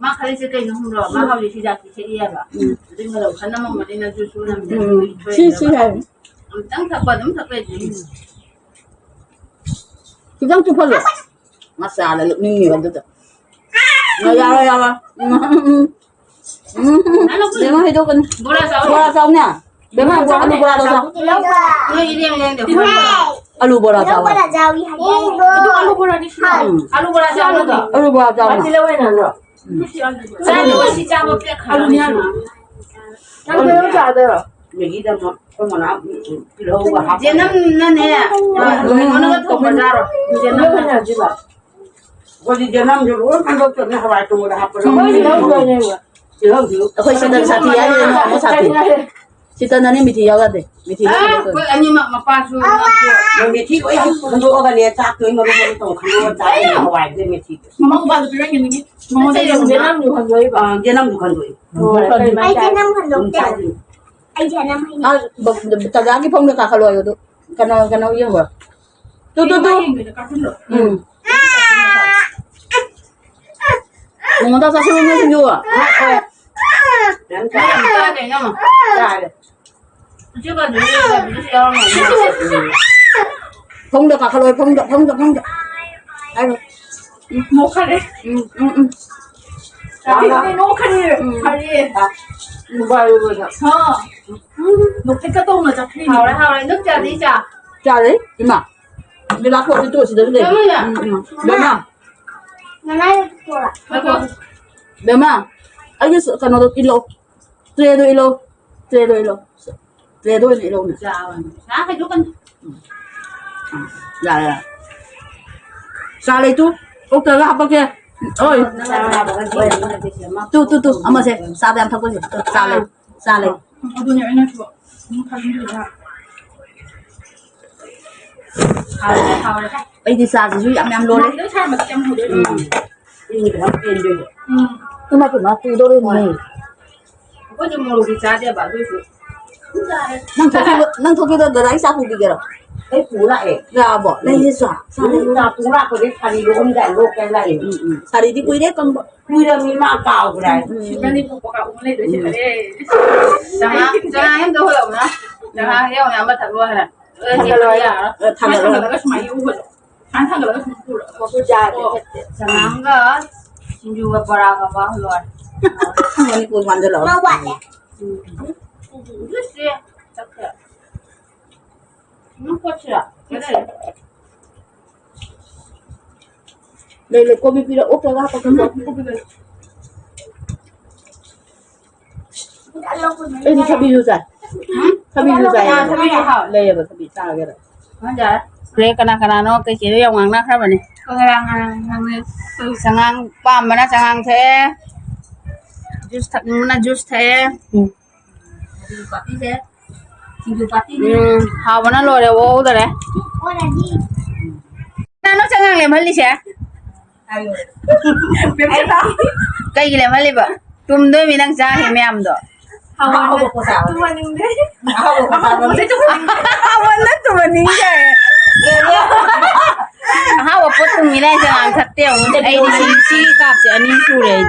ꯃꯥ ꯈꯜꯂꯤꯁꯦ ꯀꯩꯅꯣ ꯈꯪꯕ꯭ꯔꯣ? ꯃꯥ ꯍꯧꯖꯤꯛ ꯐꯤꯖꯥꯛꯇꯤ ꯁꯦꯠꯂꯤꯑꯕ꯫ ꯎꯝ꯫ ꯑꯗꯨꯏ ꯃꯔꯧ ꯈꯟꯅ ꯉꯝꯃꯅꯤ ꯅꯪꯁꯨ ꯁꯨ ꯉꯝꯗ꯭ꯔꯦ꯫ ꯎꯝ꯫ ꯁꯤ, ꯁꯤ ꯍꯥꯏꯕ꯫ ꯑꯃꯨꯛꯇꯪ ꯊꯛꯄ ꯑꯗꯨꯝ ꯊꯛꯄ ꯌꯥꯏ꯫ ꯈꯤꯇꯪ ꯆꯨꯞꯍꯜꯂꯣ꯫ ꯃꯆꯥꯗ ꯂꯨꯞꯅꯤꯡꯉꯤꯕ ꯑꯗꯨꯗ꯫ ꯌꯥꯔꯣꯏ, ꯌꯥꯔꯣꯏ꯫ ꯎꯝ, ꯎꯝ, ꯎꯝ꯫ ꯎꯝ, ꯎꯝ꯫ ꯕꯦꯝꯃ ꯍꯩꯗꯣꯛꯀꯅꯤ꯫ ꯕꯣꯔꯥ ꯆꯥꯎ꯫ ꯕꯣꯔꯥ ꯆꯥꯎꯅꯦ꯫ ꯕꯦꯝꯃ, ꯑꯂꯨ ꯕꯣꯔꯥ ꯆꯥꯎ꯫ ꯅꯣꯏ ꯏꯔꯦꯡ ꯂꯦꯡꯗꯦ꯫ ꯑꯂꯨ ꯕꯣꯔꯥ ꯆꯥꯎ꯫ ꯕꯣꯔꯥ ꯆꯥꯎꯏ ꯍꯥꯏꯗꯥꯏꯅꯦ꯫ ꯑꯗꯨ ꯑꯂꯨ ꯕꯣꯔꯥꯗꯤ ꯁꯨ꯫ ꯎꯝ꯫ ꯑꯂꯨ ꯕꯣꯔꯥ ꯆꯥꯎ꯫ ꯑꯂꯨ ꯕꯣꯔꯥ ꯆꯥꯎꯅ꯫ ꯆꯥꯅꯤꯡꯉꯣ ꯁꯤ ꯆꯥꯕ ꯄꯦꯛ ꯈꯥꯕꯅꯤ꯫ ꯑꯂꯨꯅꯤ ꯍꯥꯏꯕ꯫ ꯅꯪ ꯀꯩꯗꯧ ꯆꯥꯗꯣꯏꯔꯣ? ꯃꯦꯒꯤꯗꯃꯛ ꯑꯩꯈꯣꯏ ꯃꯅꯥ ꯇꯤꯜꯍꯧꯒ ꯍꯥꯞꯄꯒ꯫ ꯖꯦꯅꯝꯅꯅꯦ, ꯎꯝ꯫ ꯀꯩꯅꯣꯅꯒ ꯊꯣꯡꯕ ꯆꯥꯔꯣ꯫ ꯇꯤꯜꯍꯧ ꯖꯦꯅꯝꯅ꯫ ꯍꯥꯏꯅ ꯍꯥꯞꯆꯤꯜꯂꯣ꯫ ꯑꯩꯈꯣꯏꯗꯤ ꯖꯦꯅꯝꯁꯦ ꯂꯣꯏ ꯈꯟꯗꯣꯛꯇꯕꯅꯦ, ꯍꯋꯥꯏ ꯊꯣꯡꯕꯗ ꯍꯥꯞꯄꯗꯣ꯫ ꯎꯝ꯫ ꯇꯤꯜꯍꯧꯗꯣꯏꯅꯦꯕ꯫ ꯇꯤꯜꯍꯧꯁꯨ꯫ ꯑꯩꯈꯣꯏ ꯁꯤꯗ ꯁꯥꯊꯤ ꯍꯥꯏꯁꯦ ꯅꯣꯡꯃ ꯁꯥꯊꯤ꯫ ꯆꯤꯇꯟ ꯑꯅꯤ ꯃꯤꯊꯤ ꯌꯥꯎ ꯌꯥꯗꯦ꯫ ꯃꯤꯊꯤ ꯑ, ꯌꯥꯎꯗꯕ ꯇꯧꯔꯦ꯫ ꯑꯩꯈꯣꯏ ꯑꯅꯤꯃꯛ ꯃꯄꯥꯁꯨ ꯃꯅꯥꯎꯁꯨ꯫ ꯃꯣꯏ ꯃꯦꯊꯤ ꯂꯣꯏ ꯈꯟꯗꯣꯛꯑꯒꯅꯦ, ꯆꯥꯛꯇꯣ ꯃꯔꯨ ꯃꯔꯨ ꯇꯧ ꯈꯟꯗꯣꯛꯑꯒ ꯆꯥꯏꯌꯦ, ꯍꯋꯥꯏꯗꯨꯗ ꯃꯦꯊꯤꯗꯣ꯫ ꯃꯃꯥ ꯃꯄꯥꯗꯨ ꯄꯤꯔꯝꯒꯤꯅꯤ꯫ ꯃꯉꯣꯟꯗ ꯆꯦ ꯌꯦꯡꯉꯨ꯫ ꯌꯦꯅꯝꯁꯨ ꯈꯟꯗꯣꯛꯏꯕ꯫ ꯑ, ꯌꯦꯅꯝꯁꯨ ꯈꯟꯗꯣꯛꯏ꯫ ꯑꯣ, ꯎꯝ, ꯑꯗꯨꯃꯥꯏꯅ ꯑꯩ ꯆꯥꯏ꯫ ꯌꯦꯅꯝ ꯈꯟꯗꯣꯛꯇꯦ꯫ ꯎꯝ, ꯆꯥꯏ꯫ ꯑꯩ ꯌꯦꯅꯝ ꯍꯩꯅꯗꯦ꯫ ꯑ, ꯕ-, ꯕ-, ꯇꯥꯖꯥꯒꯤ ꯐꯃꯨꯡꯗ ꯀꯥꯈꯠꯂꯣ ꯍꯥꯏꯌꯣ ꯑꯗꯨ꯫ ꯀꯩꯅꯣ, ꯀꯩꯅꯣ ꯌꯦꯡꯉꯣ꯫ Two, two, two, two. ꯏꯃꯥ ꯌꯦꯡꯗꯣꯏꯅꯦ, ꯀꯥꯔꯇꯨꯟꯗꯣ꯫ ꯎꯝ꯫ ꯃꯉꯣꯟꯗ ꯆꯥꯁꯤꯜꯂꯨꯅꯦ ꯁꯤꯡꯖꯨ꯫ ꯌꯥꯝ ꯆꯥꯔꯦ꯫ ꯆꯥꯔꯦ, ꯏꯅꯝꯃ꯫ ꯆꯥꯔꯦ꯫ ꯏꯆꯦ ꯀꯥꯗꯨꯗꯤ ꯂꯥꯏꯕ꯭ꯔꯦꯔꯤꯁꯨ ꯌꯥꯎꯔꯝꯃꯣꯏꯅꯦ꯫ ꯐꯃꯨꯡꯗ ꯀꯥꯈꯠꯂꯣ, ꯐꯃꯨꯡꯗ, ꯐꯃꯨꯡꯗ, ꯐꯃꯨꯡꯗ꯫ ꯍꯥꯏꯔꯣ꯫ ꯎꯝ꯫ ꯅꯣꯛꯈꯠꯂꯦ꯫ ꯎꯝ, ꯎꯝ, ꯎꯝ꯫ ꯆꯥꯔꯦ, ꯅꯣꯛꯈꯠꯂꯦ꯫ ꯎꯝ꯫ ꯐꯔꯦ꯫ ꯎꯝ, ꯐꯔꯦ, ꯐꯔꯦ꯫ ꯍꯥ꯫ ꯅꯣꯛꯐꯦꯠꯀ ꯇꯧꯅ ꯆꯠꯈ꯭ꯔꯤꯅꯦ꯫ ꯍꯥꯎꯔꯦ, ꯍꯥꯎꯔꯦ꯫ ꯅꯪ ꯆꯥꯗ꯭ꯔꯤ, ꯏꯆꯥ? ꯆꯥꯔꯦ, ꯏꯃꯥ꯫ ꯕꯦꯂꯥ ꯈꯣꯠꯂꯤ ꯇꯣ ꯁꯤꯗꯁꯨ ꯂꯩ꯫ ꯆꯥꯃꯤꯟꯅ꯫ ꯎꯝ, ꯎꯝ꯫ ꯕꯦꯝꯃ꯫ ꯃꯃꯥ ꯄꯨꯔꯛ꯫ ꯉꯥꯏꯈꯣ꯫ ꯕꯦꯝꯃ, ꯑꯩꯒꯤ ꯀꯩꯅꯣꯗꯣ ꯏꯜꯂꯣ꯫ ꯇ꯭ꯔꯦꯗꯣ ꯏꯜꯂꯣ꯫ ꯇ꯭ꯔꯦꯗꯣ ꯏꯜꯂꯣ꯫ ꯇ꯭ꯔꯦꯗꯣ ꯑꯣꯏꯅ ꯏꯜꯂꯣ꯫ ꯆꯥ ꯑꯣꯏꯅ꯫ ꯆꯥ ꯍꯩꯗꯣꯛꯀꯅꯤ꯫ ꯎꯝ꯫ ꯌꯥꯔꯦ, ꯌꯥꯔꯦ꯫ ꯆꯥ ꯂꯩꯇꯨ꯫ ꯑꯣꯛꯇꯒ ꯍꯥꯞꯄꯛꯀꯦ꯫ ꯑꯣꯏ꯫ ꯅꯪ ꯆꯥꯕꯒ ꯇꯨ, ꯇꯨ, ꯇꯨ꯫ ꯑꯃꯁꯦ꯫ ꯆꯥꯗ ꯌꯥꯝ ꯊꯛꯄꯁꯦ꯫ ꯆꯥ ꯂꯩ꯫ ꯆꯥ ꯂꯩ꯫ ꯑꯗꯨꯅꯦ ꯑꯩꯅꯁꯨ ꯑꯗꯨꯝ ꯈꯜꯂꯤꯁꯦ꯫ ꯍꯥꯎꯔꯦ, ꯍꯥꯎꯔꯦ꯫ ꯑꯩꯗꯤ ꯆꯥꯁꯤꯁꯨ ꯌꯥꯝ ꯌꯥꯝ ꯂꯣꯜꯂꯦ꯫ ꯃꯣꯔꯣꯛꯇꯣ ꯁꯥꯍꯟꯕꯗꯤ ꯌꯥꯝ ꯍꯥꯎꯗꯣꯏꯅꯦ꯫ ꯎꯝ꯫ ꯏꯪꯗꯤ ꯈꯔ ꯄꯦꯟꯗꯣꯏꯅꯦ꯫ ꯎꯝ꯫ ꯏꯃꯥ, ꯏꯃꯥ, ꯇꯨꯗꯧꯔꯤꯅꯦ꯫ ꯑꯩꯈꯣꯏꯗꯤ ꯃꯣꯔꯣꯛꯇꯤ ꯆꯥꯗꯦꯕ, ꯑꯗꯨꯏꯁꯨ꯫ ꯅꯪ ꯊꯣꯛꯈꯤꯕ-, ꯅꯪ ꯊꯣꯛꯈꯤꯕꯗ ꯗꯗꯥꯒꯤ ꯆꯥ ꯄꯨꯕꯤꯒꯦꯔꯣ? ꯑꯩ ꯄꯨ ꯂꯥꯛꯑꯦ꯫ ꯂꯥꯛꯑꯕꯣ? ꯂꯩꯌꯦ ꯆꯥ꯫ ꯆꯥ ꯄꯨ ꯂꯥꯛꯄꯗꯩ ꯁꯥꯔꯤꯗꯣ ꯑꯝꯗꯥꯏ ꯂꯣꯛ ꯀꯩ ꯂꯥꯛꯑꯦ꯫ ꯎꯝ, ꯎꯝ꯫ ꯁꯥꯔꯤꯗꯤ ꯀꯨꯏꯔꯦ ꯀꯪꯕ꯫ ꯀꯨꯏꯔꯕꯅꯤ ꯃꯥ ꯀꯥꯎꯈ꯭ꯔꯦ꯫ ꯎꯝ꯫ ꯁꯤꯗꯅꯤ ꯄꯣꯛꯄ ꯀꯥꯎꯕ ꯂꯩꯗꯣꯏꯁꯦ꯫ ꯎꯝ꯫ ꯑꯦ꯫ ꯆꯉꯥꯡ, ꯆꯉꯥꯡ ꯑꯝꯇ ꯍꯣꯜꯂꯛꯎꯅ꯫ ꯆꯉꯥꯡ ꯌꯥꯎꯅ ꯑꯃ ꯊꯛꯂꯣ ꯍꯥꯏꯅ꯫ ꯊꯥꯡꯒꯠꯂꯣ꯫ ꯌꯥꯔꯣꯏ꯫ ꯑ, ꯊꯥꯡꯒꯠꯂꯣ꯫ ꯊꯥꯡꯒꯠꯂꯒ ꯁꯨꯃꯥꯏꯅ ꯌꯦꯡꯉꯨ ꯍꯣꯜꯂꯣ꯫ ꯁꯨꯃꯥꯏꯅ ꯊꯥꯡꯒꯠꯂꯒ ꯁꯨꯝ ꯄꯨꯔꯛꯑꯣ꯫ ꯃꯈꯨꯠ ꯌꯥꯗꯦ, ꯑꯣ꯫ ꯆꯠꯇꯦ꯫ ꯆꯉꯥꯡꯒ ꯁꯤꯡꯖꯨꯒ ꯕꯣꯔꯥꯒ ꯂꯣꯏꯔꯦ꯫ ꯃꯅꯤꯄꯨꯔ ꯃꯥꯟꯖꯜꯂꯛꯑꯕ꯫ ꯃꯥ ꯋꯥꯠꯂꯦ꯫ ꯎꯝ꯫ ꯖꯨꯁꯁꯦ ꯆꯠꯈ꯭ꯔꯦ꯫ ꯎꯝ, ꯀꯣꯠꯁꯤꯔꯥ? ꯀꯗꯥꯏꯗ? ꯂꯩ, ꯂꯩ, ꯀꯣꯕꯤ ꯄꯤꯔꯛꯑꯣ, ꯀꯩꯅꯣ ꯍꯥꯞꯄꯛꯀꯦ꯫ ꯎꯝ, ꯀꯣꯕꯤ ꯂꯩ꯫ ꯑꯩꯗꯤ ꯊꯕꯤꯁꯨ ꯆꯥꯏ꯫ ꯎꯝ? ꯊꯕꯤꯁꯨ ꯆꯥꯏ꯫ ꯑꯥ, ꯊꯕꯤꯁꯨ ꯍꯥꯎꯋꯦ꯫ ꯂꯩꯌꯦꯕ ꯊꯕꯤ ꯆꯥꯒꯦꯔ꯫ ꯍꯣꯔꯦꯟ ꯀꯅꯥ ꯀꯅꯥꯅꯣ ꯀꯩꯀꯩꯅꯣ ꯌꯥꯝ ꯉꯥꯡꯅꯈ꯭ꯔꯕꯅꯦ꯫ ꯀꯅꯥ ꯀꯅꯥ ꯉꯥꯡꯅꯩ? ꯆꯉꯥꯡ ꯄꯥꯝꯕꯅ ꯆꯉꯥꯡ ꯊꯛꯑꯦ꯫ ꯖꯨꯁ ꯊꯛꯅꯤꯡꯕꯅ ꯖꯨꯁ ꯊꯛꯑꯦ꯫ ꯎꯝ꯫ ꯁꯤꯡꯖꯨ ꯄꯥꯔꯇꯤꯁꯦ꯫ ꯁꯤꯡꯖꯨ ꯄꯥꯔꯇꯤꯅꯦ꯫ ꯎꯝ, ꯍꯥꯎꯕꯅ ꯂꯣꯏꯔꯦ, ꯑꯣꯗꯔꯦ꯫ ꯀꯅꯥꯅꯣ ꯆꯉꯥꯡ ꯂꯦꯝꯍꯜꯂꯤꯁꯦ? ꯀꯩꯒꯤ ꯂꯦꯝꯍꯜꯂꯤꯕ? ꯇꯨꯝꯗꯣꯏꯃꯤ ꯅꯪ ꯆꯥꯔꯤ ꯃꯌꯥꯝꯗꯣ꯫ ꯍꯥꯎꯃꯟꯗ ꯇꯨꯝꯍꯟꯅꯤꯡꯗꯦ꯫ ꯍꯥꯎꯃꯟꯗ ꯇꯨꯝꯍꯟꯅꯤꯡꯗꯦ꯫ ꯑꯍꯥꯎꯕ ꯄꯣꯠ ꯇꯨꯝꯃꯤ ꯅꯪ ꯆꯉꯥꯡ ꯊꯛꯇꯦ ꯑꯃꯨꯛ꯫ ꯑꯩꯗꯤ ꯁꯤ, ꯁꯤ ꯀꯥꯞꯁꯦ ꯑꯅꯤ ꯁꯨꯔꯦ ꯑꯩꯗꯤ꯫